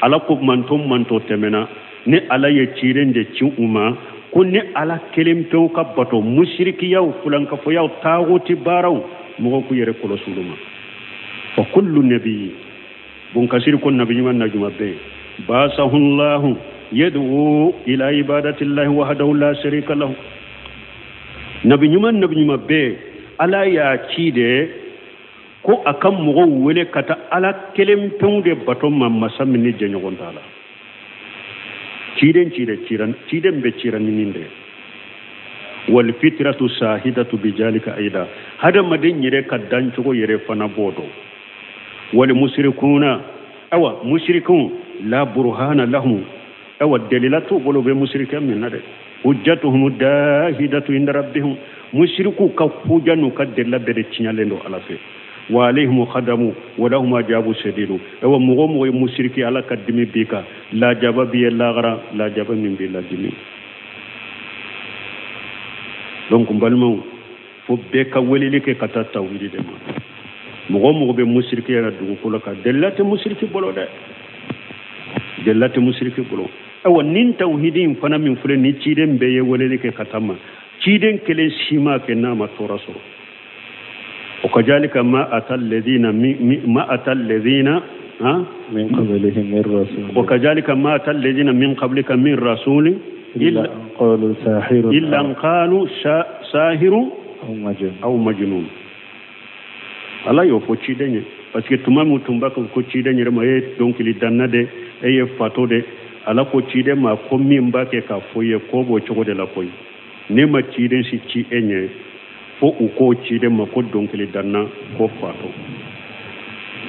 Ala ko manto tɛmɛna ni Ala ye ciden de ci u ma ko ni Ala kelen pewu ka bato musirikiyaw fulankafoyaw taguti baaraw mɔgɔw k'u yɛrɛ kɔlɔsi olu ma fa kullu nabiyyi bunkasiri ko nabi ɲuman na juma bɛɛ basahullahu yad'u ila ibadatillahi wahdahu la sharika lahu nabi ɲuman bɛɛ Ala y'a ci de ko a ka mɔgɔw wele ka taa Ala kelen pewu de bato ma masa min ni jɛɲɔgɔn t'a la ciden ciden bɛ cira ni nin de wal fitratu sahidatu bijalika aida hadamaden yɛrɛ ka dancogo yɛrɛ fana b'o dɔn wal mushrikuna awa mushrikun la burhana lahum awa dalila t'u bolo bɛ mushrikɛ min na dɛ hujjatuhum dahidatu inda rabbihim mushriku ka huja n'u ka dalila bɛɛ de tiɲɛlen don Ala fɛ wa alayhim khadamu wa lahum ajabu shadidu awa mɔgɔ mɔgɔ ye mushriki Ala ka dimi b'i kan lajaba b'i ye lagara lajaba min b'i ladimi donc n balimaw fo bɛɛ ka weleli kɛ ka taa tawhidi de ma mɔgɔ mɔgɔ bɛ musiriki yɛrɛ dugukolo kan delila tɛ musiriki bolo dɛ delila tɛ musiriki bolo ayiwa nin tawhidi in fana min filɛ ni ciden bɛɛ ye weleli kɛ ka taa ma ciden kelen si ma kɛ n'a ma tɔɔrɔ sɔrɔ o kajalika ma ata alladhina ma ata alladhina min qablihim min rasul wa kajalika ma ata alladhina min qablika min rasul illa qalu sahirun illa qalu sahirun aw majnun Ala y'o fɔ ciden ye parce que tuma min tun b'a ko ciden yɛrɛ ma e ye dɔnkili danna de e ye fatɔ de Ala ko ciden ma ko min b'a kɛ k'a fɔ i ye ko b'o cogo de la koyi ne ma ciden si ci e ɲɛ fo u k'o ciden ma ko dɔnkili danna ko fatɔ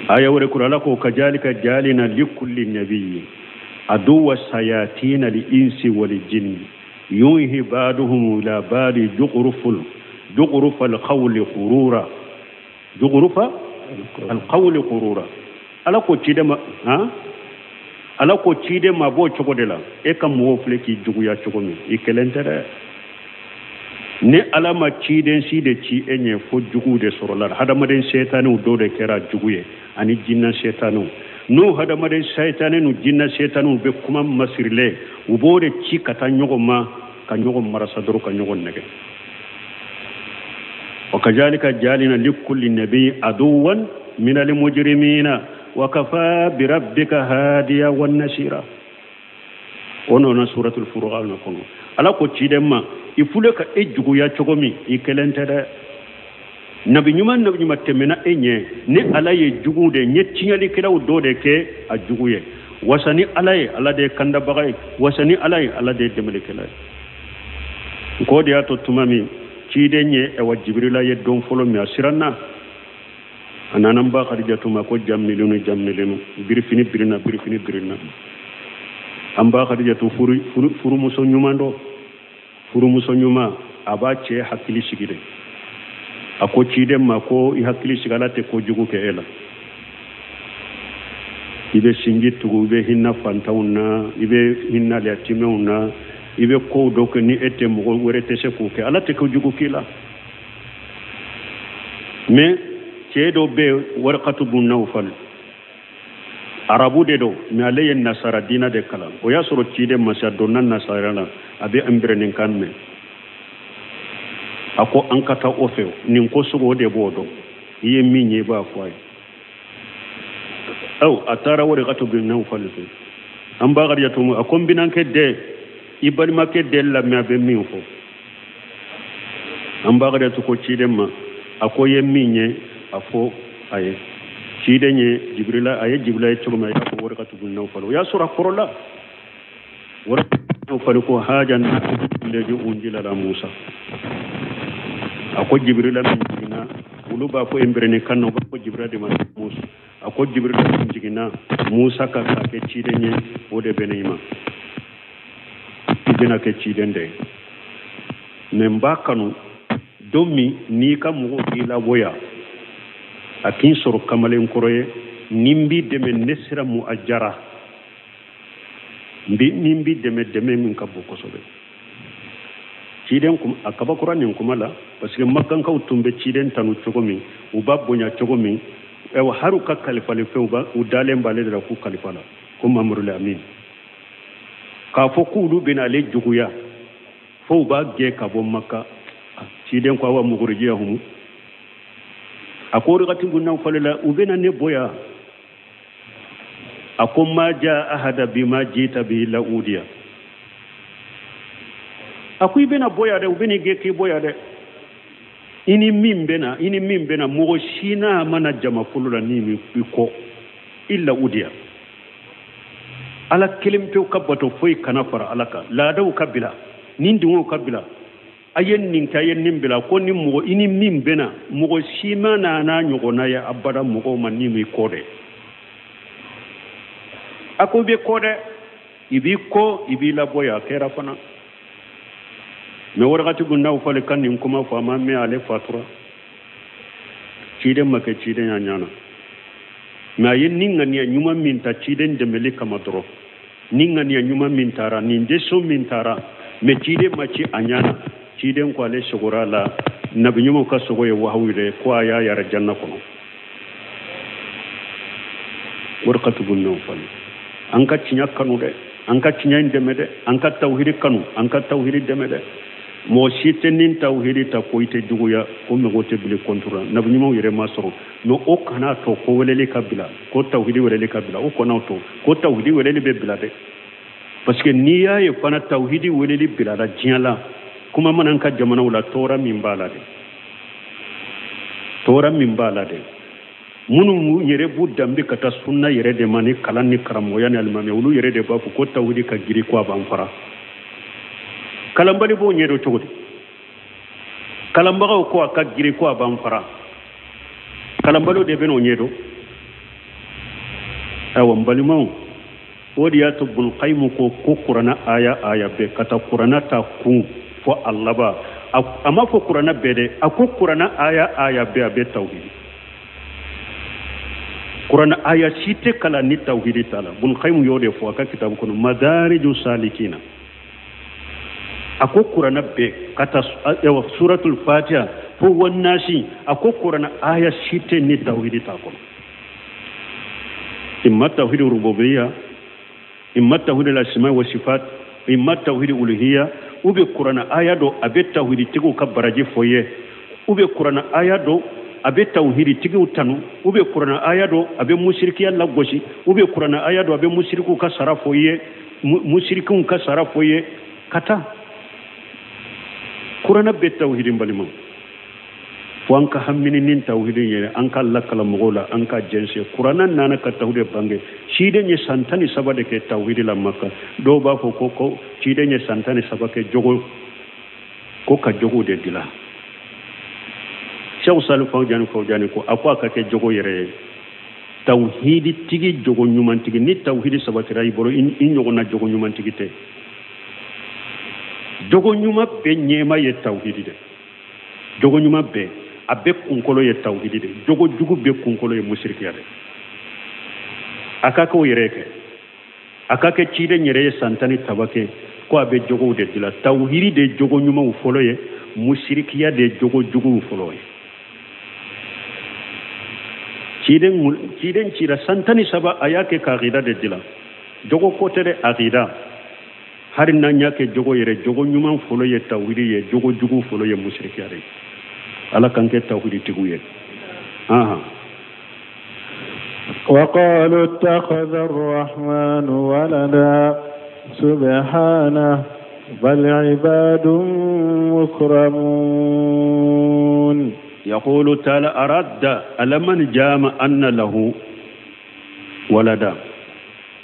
aya wɛrɛ kura Ala ko kajalika jalina likulli nabiyyin aduwwa sayatina li insi wal jinni yuhi ba'duhum ila ba'di juqrufal qawli qurura jugurufa alqawli qurura Ala ko ciden ma han Ala ko ciden ma b'o cogo de la e ka mɔgɔw filɛ k'i juguya cogo min i kelen tɛ dɛ ni Ala ma ciden si de ci e ɲɛ fo juguw de sɔrɔla la hadamaden sɛtanɛw dɔw de kɛra jugu ye ani jinɛ sɛtanɛw n'o hadamaden sɛtanɛ n'u jinɛ sɛtanɛw bɛ kuma masirilen u b'o de ci ka taa ɲɔgɔn ma ka ɲɔgɔn marasa dɔrɔn ka ɲɔgɔn nɛgɛ وكذلك جعلنا لكل نبي عدوا من المجرمين وكفى بربك هاديا والنصيرا ono suratul furqan kono Ala ko ciden ma i fule ka e juguya cogo min i kelen tɛ dɛ nabi ɲuman tɛmɛna e ɲɛ ni Ala ye jugu de ɲɛ tiɲɛlikɛlaw dɔ de kɛ a jugu ye wasa ni Ala ye Ala de ye kandabaga ye wasa ni Ala ye Ala de ye dɛmɛlikɛla ye k'o de y'a to tuma min ciden ye awa Jibrila ye don fɔlɔ min a siranna a nana n ba Khadijatu ma ko jammilinu jammilinu birifini birinna birifini birinna an ba Khadijatu furumuso ɲuman dɔ furumuso ɲuman a b'a cɛ hakili sigi de A ko ciden ma ko i hakili sigi, Ala tɛ kojugu kɛ e la. I bɛ sinji tugu, i bɛ hinɛ fantanw na, i bɛ hinɛ yatimɛw na, i bɛ kow dɔ kɛ ni e tɛ, mɔgɔ wɛrɛ tɛ se k'o kɛ. Ala tɛ kojugu k'i la. Mais cɛ dɔ bɛ yen, Warakatu bun Nawfal, arabu de don, mais ale ye nasara diina de kalan. O y'a sɔrɔ ciden ma se, a donna nasara la, a bɛ ɛnbɛrɛninkan mɛn. A ko an ka taa o fɛ, nin ko sugu o de b'o dɔn, i ye min ye i b'a fɔ a ye. Aw a taara Warakatu bun Nawfal fɛ. An b'a ka a ko n binankɛ den, i balimakɛ den lamɛn, a bɛ min fɔ. An b'a ka ko ciden ma, a ko i ye min ye a fɔ a ye. Ciden ye Jibirila, a ye Jibirila ye cogo min, a y'a fɔ Warakatu bun Nawfal. O y'a sɔrɔ a kɔrɔla. Warakatu bun Nawfal ko haja ladi unjila la Musa. A ko Jibirila min jiginna, olu b'a fɔ ɛnbɛrɛni kan na, u b'a fɔ Jibirila de ma Musa. A ko Jibirila min jiginna Musa kan k'a kɛ ciden ye, o de bɛ ne ma, i bɛna kɛ ciden de ye. Mais n b'a kanu don min n'i ka mɔgɔw k'i labɔ yan, a k'i sɔrɔ kamalen kɔrɔ ye, ni n b'i dɛmɛ, ne sera mu a jara n bi ni n b'i dɛmɛ, dɛmɛ min ka bon kosɛbɛ. Ciden a kabakura nin kuma la, parce que makankaw tun bɛ ciden tanu cogo min, u b'a bonya cogo min, ayiwa, hali u ka kalifalifɛnw ba u dalen b'ale de la k'u kalifa la ko Mamadu Amin. K'a fɔ k'olu bɛna ale juguya fo u b'a gɛn ka bɔ Maka, ciden ko awa mugurijiya humu. A ko Warakatu bun Nawfal la, u bɛna ne bɔ yan. A ko ma ja ahada bima jita bihi la udiya. A ko i bɛna bɔ yan dɛ, u bɛna gɛn k'i bɔ yan dɛ. I ni min bɛna, i ni min bɛna, mɔgɔ si n'a mana jamakulu la ni min i kɔ illa udiya. Ala kelen pewu ka bato, foyi kana fara Ala kan, laadaw ka bila, nin dingow ka bila, a ye nin kɛ, a ye nin bila. Ko ni mɔgɔ i ni min bɛna, mɔgɔ si ma na n'a ɲɔgɔnna ye abada mɔgɔw ma ni m'i kɔ dɛ. A ko i bɛ kɔ dɛ, i b'i kɔ, i b'i labɔ yan. A kɛra fana. Mais Warakati bun Nawfal ka nin kuma fɔ, a ma mɛn ale fatura. Ciden ma kɛ ciden ya ɲana, mais a ye ni ŋaniya ɲuman min ta ciden dɛmɛli kama dɔrɔn, ni ŋaniya ɲuman min taara, nin décision min taara, mais ciden ma ci a ɲana. Ciden ko ale sogora la, nabi ɲumanw ka sogo ye wahawu de, ko a y'a yɛrɛ janna kɔnɔ. Warakatu bun Nawfal, an ka tiɲɛ kanu dɛ, an ka tiɲɛ in dɛmɛ dɛ, an ka tawhidi kanu, an ka tawhidi dɛmɛ dɛ. Mɔgɔ si tɛ nin tawhidi ta ko i tɛ juguya, ko mɔgɔw tɛ bili contre la. Nabi ɲumanw yɛrɛ ma sɔrɔ, mais o kana to ko weleli ka bila, ko tawhidi weleli ka bila. O kana to ko tawhidi weleli bɛ bila dɛ, parce que n'i y'a ye fana tawhidi weleli bilala diɲɛ la, kuma mana an ka jamanaw la, tɔɔrɔ min b'a la dɛ, tɔɔrɔ min b'a la dɛ, minnu yɛrɛ b'u danbe ka taa sunna yɛrɛ de ma ni kalan ni karamɔgɔya ni alimamiya, olu yɛrɛ de b'a fɔ ko tawhidi ka giri, ko a b'an fara. Kalanbali b'o ɲɛdɔn cogo di? Kalanbagaw ko a ka giri, ko a b'an fara, kalanbaliw de bɛn'o ɲɛdɔn. Ayiwa, n balimaw, o de y'a to Bunu Kayimu ko ko kuranna aya aya bɛɛ ka taa kuranna ta kun fɔ a laban. A m'a fɔ kuranna bɛɛ dɛ, a ko kuranna aya aya bɛɛ a bɛ tawhidi. Kuranna aya si tɛ kalan ni tawhidi t'a la. Bunu Kayimu y'o de fɔ a ka kitabu kɔnɔ, Madariju Salikina. A ko kuranna bɛɛ ka taa suratul Fatiha fo wannasi, a ko kuranna aya si tɛ ni tawhidi t'a kɔnɔ, imma tawhidi rububiyya, imma tawhidi al-asma wa sifat, imma tawhidi uluhiyya, u bɛ kuranna aya dɔ a bɛ tawhidi tigiw ka baraji fɔ ye, u bɛ kuranna aya dɔ a bɛ tawhidi tigiw tanu, u bɛ kuranna aya dɔ a bɛ musirikiya lagosi, u bɛ kuranna aya dɔ a bɛ musirikiw ka sara fɔ ye, musirikiw ka sara fɔ ye, ka taa kuranna bɛ tawhidi. N balimaw, fo an ka hamini ni tawhidi yɛrɛ, an ka lakala mɔgɔw la, an ka jɛnsɛn. Kuranna nana ka tawhidi bange. Ciden ye san 13 de kɛ tawhidi la Maka. Dɔw b'a fɔ ko ciden ye san 13 kɛ jogo ko ka jogo de dila. Cheikh Salih Fawjani, Fawjani ko a ko a ka kɛ jogo yɛrɛ ye, tawhidi tigi, jogo ɲumantigi. Ni tawhidi sabatira i bolo, i ɲɔgɔnna jogo ɲumantigi tɛ. Jogo ɲuman bɛɛ ɲɛma ye tawhidi dɛ, jogo ɲuman bɛɛ. A bɛɛ kunkolo ye tawhidi de, jogo jugu bɛɛ kunkolo ye musirikiya de. A ka k'o yɛrɛ kɛ, a ka kɛ ciden yɛrɛ ye san 13 kɛ ko a bɛ jogow de dila. Tawhidi de jogo ɲumanw fɔlɔ ye, musirikiya de jogo juguw fɔlɔ ye. Ciden cira san 13, a y'a kɛ ka akida de dila. Jogo ko tɛ dɛ, akida. Hali n'an y'a kɛ jogo yɛrɛ, jogo ɲuman fɔlɔ ye tawhidi ye, jogo jugu fɔlɔ ye musirikiya de ye. Ala k'an kɛ tawhiditigiw ye. Ahan. وقالوا اتخذ الرحمن ولدا سبحانه بل عباد مكرمون. يقول تعالى أرد على من جام أن له ولدا.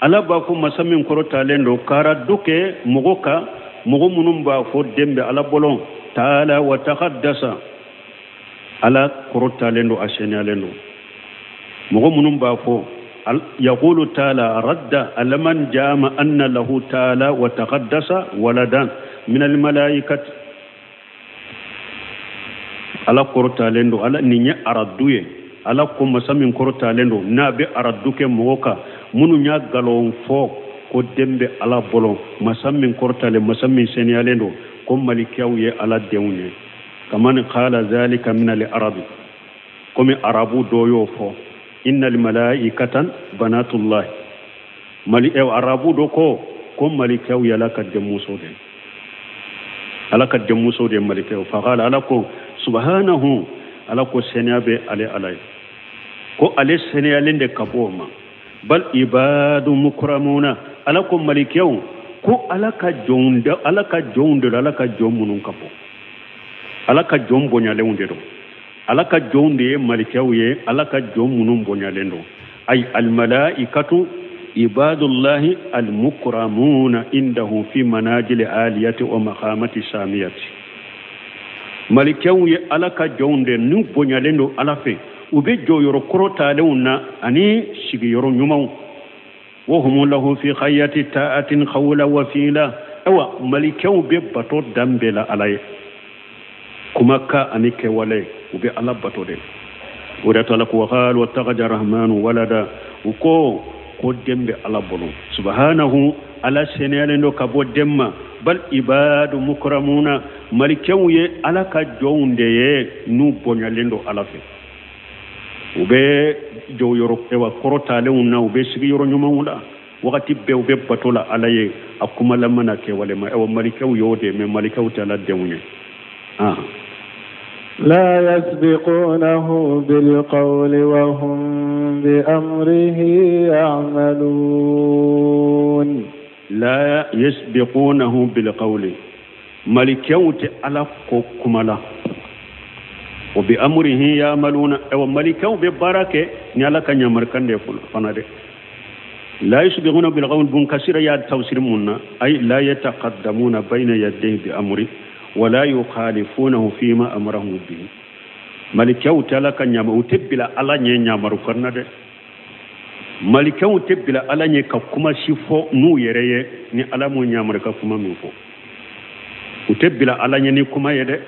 Ala b'a fɔ masa min kɔrɔtalen don ka raddu kɛ mɔgɔ kan, mɔgɔ minnu b'a fɔ den bɛ Ala bolo. Taala wa taqaddasa, Ala kɔrɔtalen don, a seniyalen don. Mɔgɔ minnu b'a fɔ, yaqulu taala radda ala man jama anna lahu taala wa taqaddasa waladan min almalaikati. Ala kɔrɔtalen don, Ala nin ye araddu ye. Ala ko masa min kɔrɔtalen don n'a bɛ araddu kɛ mɔgɔ kan minnu y'a nkalon fɔ ko den bɛ Ala bolo, masa min kɔrɔtalen, masa min seniyalen don, ko malikaw ye Ala denw ye. Kaman qala zalika min al arabi, komi arabu dɔ y'o fɔ, innal malaikatan banatullah. Mali arabu dɔ ko malikaw ye Ala ka denmuso de, Ala ka denmuso de malikaw. Faqala, Ala ko subhanahu, Ala ko seniya bɛ ale Ala ye, ko ale seniyalen de ka bɔ o ma. Bal ibadu mukramuna, Ala ko malikaw ko Ala ka jɔnw de, Ala ka jɔnw de don, Ala ka jɔn minnu ka bɔ, Ala ka jɔn bonyalenw de don. Ala ka jɔnw de ye malikaw ye, Ala ka jɔn minnu bonyalen don. Ay almalaikatu ibadullahi almukramuna indahu fi manajili aliyati wa maqamati samiyati. Malikaw ye Ala ka jɔnw de, n'u bonyalen don Ala fɛ, u bɛ jɔyɔrɔ kɔrɔtalenw na ani sigiyɔrɔ ɲumanw. Wa hum lahu fi khayyati ta'atin qawla wa fi'la. Awa malikaw bɛ bato dan bɛɛ la Ala ye, kumakan ani kɛwale, u bɛ Ala bato de. O de to Ala ko wa qalu wattakhadha rahmanu walada, u ko den bɛ Ala bolo. Subhanahu, Ala seniyalen don ka bɔ den ma. Bal ibadu mukramuna, malikaw ye Ala ka jɔnw de ye n'u bonyalen don Ala fɛ. U bɛ jɔyɔrɔ ewa kɔrɔtalenw na, u bɛ sigiyɔrɔ ɲumanw la, wagati bɛɛ u bɛ bato la Ala ye, a kumalama n'a kɛwale ma. Ewa malikaw y'o de, mɛ malikaw tɛ Ala denw ye. لا يسبقونه بالقول وهم بأمره يعملون. لا يسبقونه بالقول، malikaw tɛ Ala ko kuma la. Wa bi amrihi ya'maluna, aw malikaw bɛ baara kɛ ni Ala ka ɲamarikan de fana dɛ. La yasbiquna bil qawl, bun kasira ya tafsir munna, ay la yataqaddamuna bayna yadayhi bi amri wala yukhalifunahu fima amarahu bihi. Malikaw tɛ Ala ka ɲama, u tɛ bila Ala ɲɛ ɲamarukan na dɛ. Malikaw tɛ bila Ala ɲɛ ka kuma si fɔ n'u yɛrɛ ye ni Ala m'u ɲamaru ka kuma min fɔ. U tɛ bila Ala ɲɛ ni kuma ye dɛ.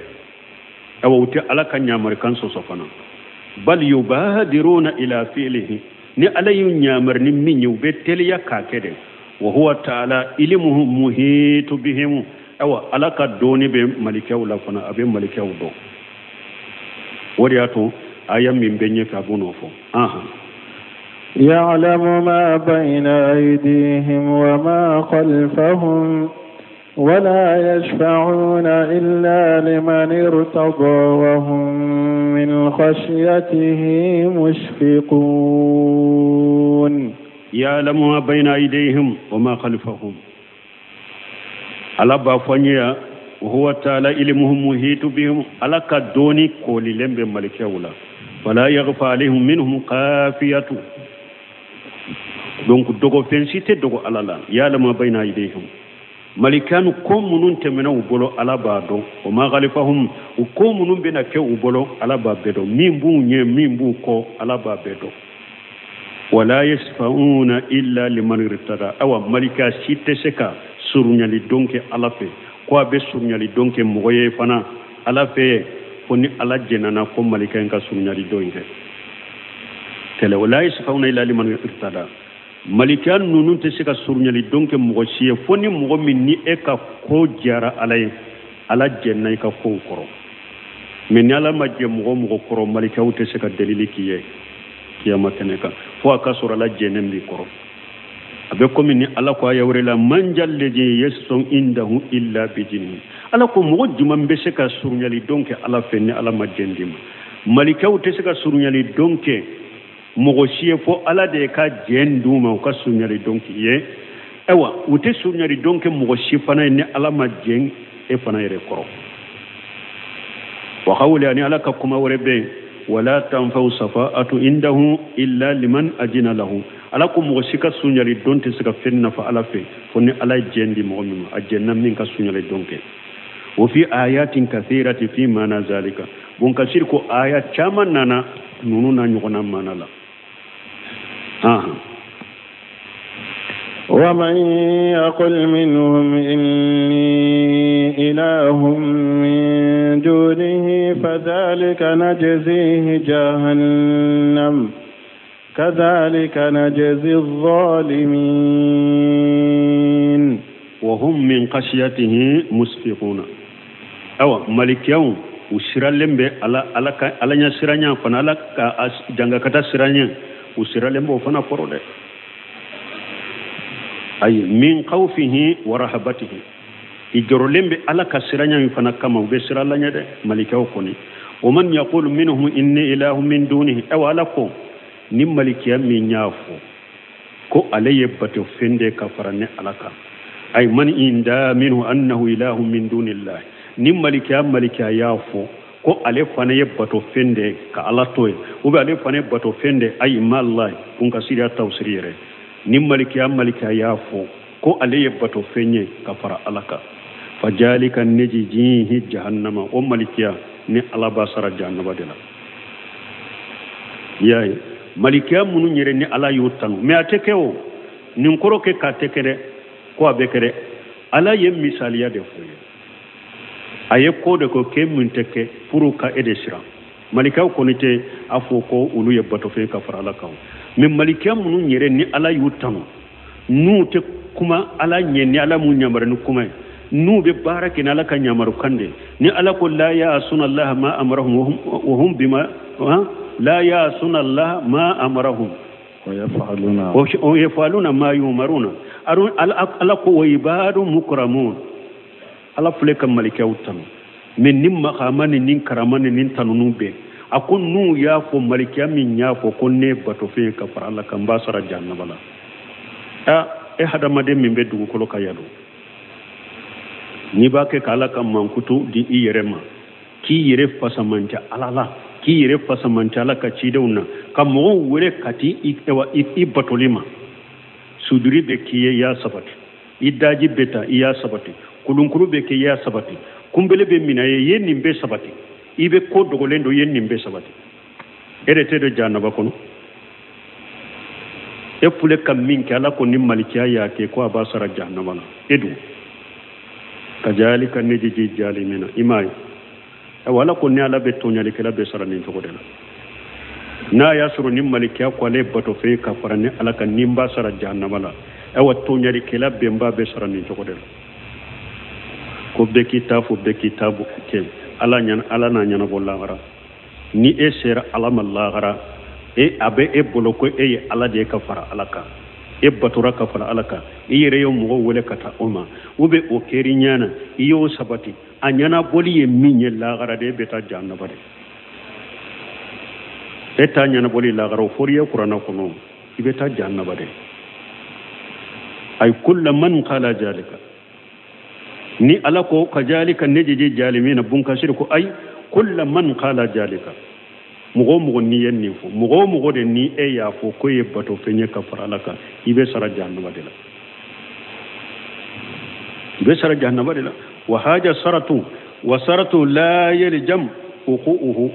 Awa u tɛ Ala ka ɲamarukan sɔsɔ fana. Bal yubadiruna ila fi'lihi, ni Ala y'u ɲamari ni min ye, u bɛ teliya k'a kɛ de. Wa huwa ta'ala ilmuhu muhitu bihim, awa Ala ka dɔnni bɛ malikaw la fana, a bɛ malikaw dɔn. O de y'a to aya min bɛ ɲɛfɛ a b'o nɔ fɔ. يعلم ما بين أيديهم وما خلفهم ولا يشفعون إلا لمن ارتضى وهم من خشيته مشفقون. يعلم ما بين أيديهم وما خلفهم، Ala b'a fɔ an ye yan, huwa taala ilmuhum muhitu bihim, Ala ka dɔnni koolilen bɛ malikaw la. Fala yaghfa alayhim minhum khafiyatu, donc dogofɛn si tɛ dogo Ala la. Ya'lamu ma bayna aydihim, malikanu ko minnu tɛmɛna u bolo Ala b'a dɔn. O ma khalifahum, u ko minnu bɛna kɛ u bolo Ala b'a bɛɛ dɔn. Min b'u ɲɛ, min b'u kɔ, Ala b'a bɛɛ dɔn. Wala yasfa'una illa liman irtada, awa malika si tɛ se ka surunyali don kɛ Ala fɛ, ko a bɛ surunyali don kɛ mɔgɔ ye fana Ala fɛ. fo ni Ala jɛnna ko malika in ka surunyali don kɛ. Kɛlɛ wala yasfauna illa liman irtada. Malika ninnu tɛ se ka surunyali don kɛ mɔgɔ si ye fo ni mɔgɔ min ni e ka ko diyara Ala ye, Ala jɛnna i ka kow kɔrɔ. Mais ni Ala ma jɛ mɔgɔ mɔgɔ kɔrɔ, malikaw tɛ se ka delili k'i ye kiyama kɛnɛ kan fo a ka sɔrɔ Ala jɛnnen b'i kɔrɔ. A bɛ komi ni Ala ko aya wɛrɛ la, man jalladi yasfau indahu illa bijinihi. Ala ko mɔgɔ jumɛn bɛ se ka surunyali don kɛ Ala fɛ ni Ala ma jɛn d'i ma? Malikaw tɛ se ka surunyali don kɛ mɔgɔ si ye fo Ala de ka jɛn d'u ma u ka surunyali don k'i ye. Ayiwa, u tɛ surunyali don kɛ mɔgɔ si fana ye ni Ala ma jɛn e fana yɛrɛ kɔrɔ. Wa qawli, ani Ala ka kuma wɛrɛ bɛ yen, wala tanfa'u safa'atu indahu illa liman ajina lahu. Ala ko mɔgɔ si ka surunyali don tɛ se ka fɛn nafa Ala fɛ fo ni Ala ye jɛn di mɔgɔ min ma, a jɛnna min ka surunyali don kɛ. Wa fi ayatin kathirati fi mana zalika. Bon kasir ko aya caman nana ninnu na ɲɔgɔnna mana la. ومن يقل منهم إني إله من دونه فذلك نجزيه جهنم كذلك نجزي الظالمين. وهم من خشيته مشفقون. أو ملكيون usiralen bɛ Ala, Ala ka Ala ɲɛ siranya fana, Ala ka jangakata siranya, u siralen b'o fana kɔrɔ dɛ. Ayi, min khawfihi wa rahabatihi, i jɔrɔlen bɛ Ala ka siranya min fana kama, u bɛ siran Ala ɲɛ dɛ, malikaw kɔni. Wa man yaqulu minhum inni ilahu min dunihi. Awa, Ala ko ni malikiya min y'a fɔ ko ale ye bato fɛn de ka fara ne Ala kan, ay man inda minhu annahu ilahu min dunillahi, ni malikiya malikiya y'a fɔ ko ale fana ye bato fɛn de ka Ala to yen, ou bien ale fana ye bato fɛn de, ayi ma Allah kun ka siriya tafsiri yɛrɛ, ni malikiya malikiya y'a fɔ ko ale ye bato fɛn ye ka fara Ala kan, fajalika nejijihi jahannama, o malikiya ni Ala b'a sara jahannama de la. I y'a ye, malikiya minnu yɛrɛ ni Ala y'o tanu, mais a tɛ kɛ o nin kɔrɔ kɛ k'a tɛ kɛ dɛ, ko a bɛ kɛ dɛ. Ala ye misaliya de fɔ ye, a ye ko de ko k'e mun tɛ kɛ pour ka e de siran. Malikaw kɔni tɛ a fɔ ko olu ye batofɛn ka fara Ala kan, mais malikiya minnu yɛrɛ ni Ala y'u tanu, n'u tɛ kuma Ala ɲɛ ni Ala m'u yamaru ni kuma ye, n'u bɛ baara kɛ ni Ala ka yamaru kan de, ni Ala ko la ya'suna Allah ma amarahum wa hum bima la ya'suna Allah ma amarahum wa yaf'aluna ma yu'maruna. Ala ko wa ibadu mukramun. Ala filɛ ka malikaw tanu, mais ni makama ni nin karama ni nin tanunu bɛɛ, a ko n'u y'a fɔ malikiya min y'a fɔ ko ne batofɛn ka fara Ala kan, n b'a sara jahannama la. A e hadamaden min bɛ dugukolo kan yan don, n'i b'a kɛ k'Ala ka mankutu di i yɛrɛ ma, k'i yɛrɛ fasamanca Ala la, k'i yɛrɛ fasamanca Ala ka cidenw na, ka mɔgɔw wele ka t'i i batoli ma, suduri bɛ k'i ye i y'a sabati, i daji bɛ ta i y'a sabati, kulunkulu bɛ kɛ i y'a sabati, kunbele bɛ minɛ i ye nin bɛɛ sabati, i bɛ ko dogolen don i ye nin bɛɛ sabati, e de tɛ don jahannaba kɔnɔ. E filɛ ka min kɛ, Ala ko ni malikiya y'a kɛ ko a b'a sara jahannaba la, e dun kajalika nejiji jalimina. I m'a ye, ayiwa, Ala ko ni Ala bɛ tɔɲalikɛla bɛ sara nin cogo de la. N'a y'a sɔrɔ ni malikiya ko ale bato fɛn ka fara ni Ala kan, ni n b'a sara jahannama la, ayiwa, tɔɲalikɛla bɛnba bɛ sara nin cogo de la. Ko bɛɛ k'i ta fɔ, bɛɛ k'i ta kɛ, Ala ɲana, Ala n'a ɲɛnabɔ lahara. Ni e sera Ala ma lahara, e a bɛ e bolo ko e ye Ala de ye ka fara Ala kan, e batora ka fara Ala kan, i yɛrɛ ye mɔgɔw wele ka taa o ma, ou bien o kɛr'i ɲɛna, i y'o sabati, a ɲɛnabɔli ye min ye lahara de, e bɛ taa jahannama de. E t'a ɲɛnabɔli lahara, o fɔr'i ye kuranɛ kɔnɔ, i bɛ taa jahannama de. Ay kulla man qala jalika, ni Ala ko kajalika nejiji jalimina, bunkasiri ko ay kulla man qala jalika, mɔgɔ o mɔgɔ n'i ye nin fɔ, mɔgɔ o mɔgɔ de ni e y'a fɔ ko e ye bato fɛn ye ka fara Ala kan, i bɛ sara jahannama de la, i bɛ sara jahannama de la. Wa haja saratu wa saratu la yaljam uquuhu.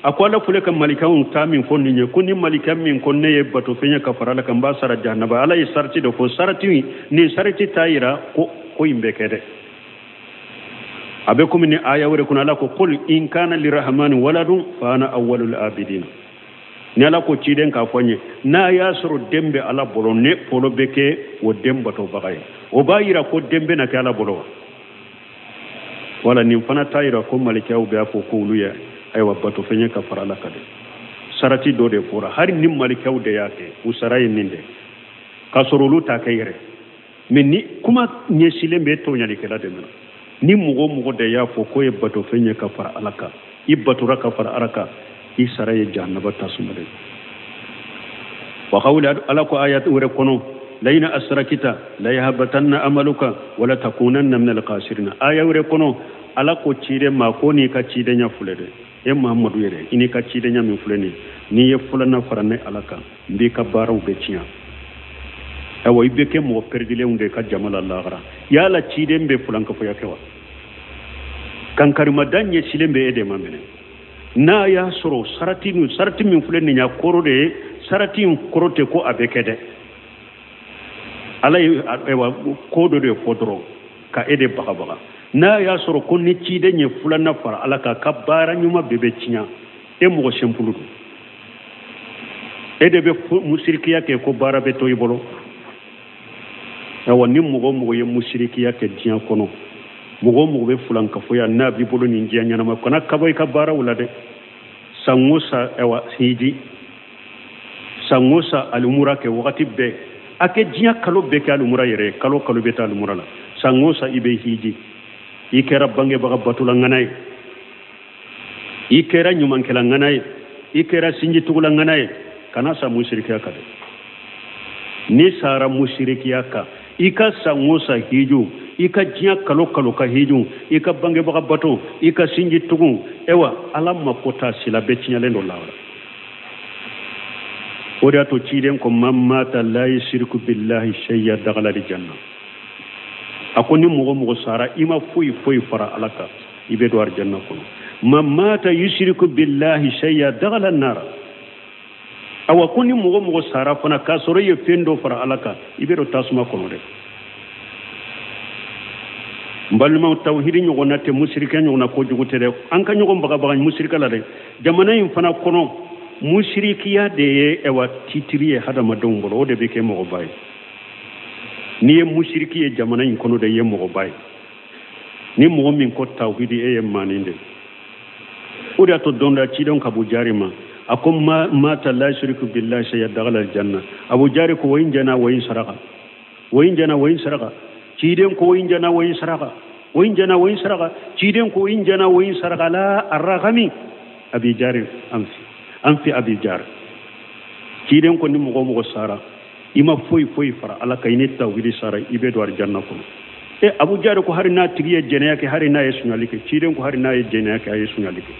A ko Ala filɛ ka malikaw ta min fɔ nin ye, ko ni malika min ko ne ye bato fɛn ye ka fara Ala kan, n b'a sara jahannama. Ala ye sarati dɔ fɔ, sarati nin sarati t'a yira ko ko in bɛ kɛ dɛ. A bɛ komi ni aya wɛrɛ kɔnɔ, Ala ko: qul in kana lirahmani waladun fa ana awwalul abidin. Ni Ala ko ciden k'a fɔ n ye, n'a y'a sɔrɔ den bɛ Ala bolo, ne fɔlɔ bɛ kɛ o den batobaga ye. O b'a yira ko den bɛna kɛ Ala bolo wa? Wala nin fana t'a yira ko malikaw b'a fɔ ko olu ye ayiwa batofɛn ye ka fara Ala kan dɛ. Sarati dɔ de fɔra, hali ni malikaw de y'a kɛ, u sara ye nin de, k'a sɔrɔ olu t'a kɛ yɛrɛ. Mais ni kuma ɲɛsilen bɛ tɔɲalikɛla de ma, ni mɔgɔ o mɔgɔ de y'a fɔ k'o ye batofɛn ye ka fara Ala kan, i batora ka fara Ala kan, i sara ye jahanaba tasuma de. Wa qawli, Ala ko ayat wɛrɛ kɔnɔ: layina asrakita la yahbatanna amaluka wala takunanna min alkhasirina. Aya wɛrɛ kɔnɔ, Ala ko ciden ma ko n'i ka cidenya filɛ dɛ, e Muhamadu yɛrɛ, i n'i ka cidenya min filɛ nin, n'i ye filanan fara ne Ala kan, n b'i ka baaraw bɛɛ tiɲɛ. Ayiwa, i bɛ kɛ mɔgɔ pɛrɛdilenw de ka jama la lahara. Yala ciden bɛ fulankafoya kɛ wa? Kankarimada ɲɛsilen bɛ e de ma minɛ. N'a y'a sɔrɔ sarati min, sarati min filɛ nin y'a kɔrɔ de ye, sarati in kɔrɔ tɛ ko a bɛ kɛ dɛ. Ala ye ayiwa ko dɔ de fɔ dɔrɔn ka e de bagabaga. N'a y'a sɔrɔ ko ni ciden ye filanan fara Ala kan, ka baara ɲuman bɛɛ bɛ tiɲɛ, e mɔgɔ sɛnpulu don, e de bɛ musirikiya kɛ ko baara bɛ to i bolo. Ayiwa, ni mɔgɔ o mɔgɔ ye musirikiya kɛ diɲɛ kɔnɔ, mɔgɔ o mɔgɔ bɛ fulankafoya n'a b'i bolo nin diɲɛ ɲɛnama, kana kaba i ka baaraw la dɛ. San o san, ayiwa, hiji, san o san alimura kɛ, wagati bɛɛ a kɛ, diɲɛ kalo bɛɛ kɛ alimura yɛrɛ ye, kalo kalo bɛ taa alimura la, san o san i bɛ hiji, i kɛra bangebaga batola ŋana ye, i kɛra ɲumankɛla ŋana ye, i kɛra sinjitugula ŋana ye, kana sa musirikiya kan dɛ. N'i sara musirikiya kan, i ka san o san hiju, i ka diɲɛ kalo kalo ka hiju, i ka bangebaga bato, i ka sinji tugun, ewa Ala mako t'a si la, bɛɛ tiɲɛlen don lahara. O de y'a to ciden ko: man mata la yushriku billahi shay'a dakhala aljanna. A ko ni mɔgɔ mɔgɔ sara, i ma foyi foyi fara Ala kan, i bɛ don alijanna kɔnɔ. Man mata yushriku billahi shay'a dakhala nara. Awa, ko ni mɔgɔ mɔgɔ sara fana k'a sɔrɔ i ye fɛn dɔ fara Ala kan, i bɛ don tasuma kɔnɔ dɛ. N balimaw, tawhidi ɲɔgɔnna tɛ, musirikɛ ɲɔgɔnna kojugu tɛ dɛ. An ka ɲɔgɔn bagabaga musirika la dɛ. Jamana in fana kɔnɔ, musirikiya de ye ɛwa titiri ye hadamadenw bolo, o de bɛ kɛ mɔgɔba ye. N'i ye musiriki ye jamana in kɔnɔ de, i ye mɔgɔba ye. Ni mɔgɔ min ko tawhidi, e ye maanin de. O de y'a to don dɔ cidenw ka Abu Jari ma, a ko: mata la yushriku billahi shay'a dakhala aljanna. Abu Jari ko: wa in jana wa in saraka, wa in jana wa in saraka. Ciden ko: wa in jana wa in saraka, wa in jana wa in saraka. Ciden ko: in jana wa in saraka la arragami Abi Jari anfi anfi Abi Jari. Ciden ko ni mɔgɔ mɔgɔ sara, i ma foyi foyi fara Ala kan, i ni tawhidi sara, i bɛ don alijanna kɔnɔ. E Abu Jari ko hari n'a tigi ye jɛnɛya kɛ, hari n'a ye suɲali kɛ? Ciden ko hari n'a ye jɛnɛya kɛ, a ye suɲali kɛ.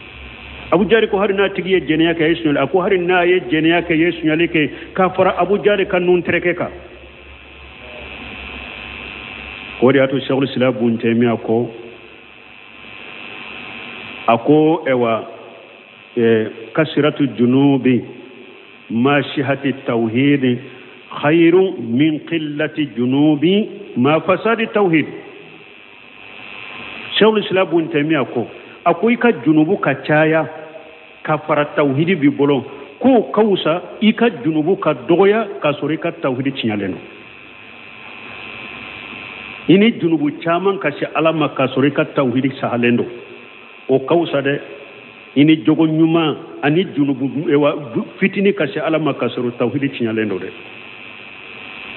Abu Jari ko hari n'a tigi ye jɛnɛya kɛ, a ye suɲali? A ko hari n'a ye jɛnɛya kɛ, ye suɲali kɛ, k'a fara Abu Jari ka nun tɛrɛkɛ kan. O de y'a to Sɛkul Islam Bun Taymiya ko, a ko ɛwa kasiratu junubi ma sihati tawhidi khairu min qillati junubi ma fasadi tawhid. Sɛkul Islam Bun Taymiya ko, a ko i ka junubu ka caya ka fara tawhidi b'i bolo, k'o ka wusa i ka junubu ka dɔgɔya k'a sɔrɔ i ka tawhidi tiɲɛlen don. I ni junubu caman ka se Ala ma k'a sɔrɔ i ka tawhidi sahalen don, o ka wusa dɛ, i ni jogo ɲuman ani junubu fitini ka se Ala ma k'a sɔrɔ tawhidi tiɲɛlen don dɛ.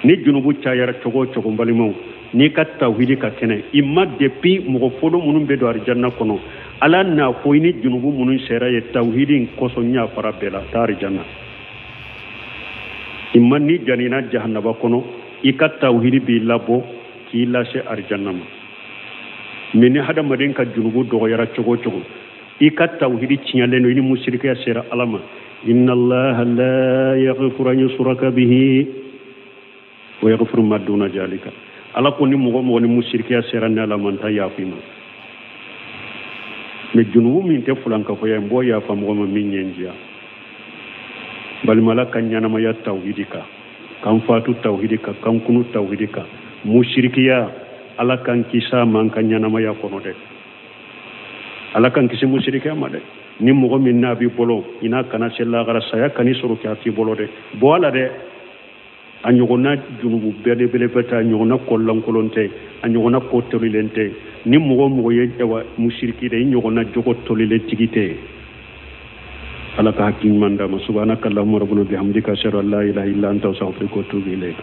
Ni junubu cayara cogo o cogo, n balimaw, n'i ka tawhidi ka kɛnɛ i ma, depuis mɔgɔ fɔlɔ minnu bɛ don arijanna kɔnɔ, Ala n'a fɔ i ni junubu minnu sera ye tawhidi in kosɔn, n yafara bɛɛ la, taa arijanna. I ma ni janina jahanaba kɔnɔ, i ka tawhidi b'i labɔ k'i lase arijanna ma. Mais ni hadamaden ka junubu dɔgɔyara cogo o cogo, i ka tawhidi tiɲɛlen don, i ni musirikiya sera Ala ma, inna Allaha la yaghfiru an yushraka bihi wa yaghfiru ma duna jalika. Ala ko ni mɔgɔ mɔgɔ ni musirikiya sera ne Ala ma, n ta yafa i ma. Mais junubu min tɛ fulankafoya, n b'o yafa mɔgɔ ma min ɲɛ n diya. Balimala ka ɲɛnamaya tawhidi kan, k'an fatu tawhidi kan, k'an kunu tawhidi kan. Musirikiya, Ala k'an kisa ma an ka ɲɛnamaya kɔnɔ dɛ. Ala k'an kisi musirikɛ ma dɛ. Ni mɔgɔ min n'a b'i bolo, i n'a kana se lagara, saya kan'i sɔrɔ k'a t'i bolo dɛ. Bɔ a la dɛ. A ɲɔgɔnna junubu belebeleba tɛ, a ɲɔgɔnna kolankolon tɛ, a ɲɔgɔnna ko tolilen tɛ. Ni mɔgɔ o mɔgɔ ye ɛwa musiriki dɛ, i ɲɔgɔnna jogo tolilen tigi tɛ. Ala ka hakili ɲuman d'a ma. Subhanaka allahumma rabbana bihamdika, ashhadu an la ilaha illa anta, astaghfiruka wa atubu ilayk.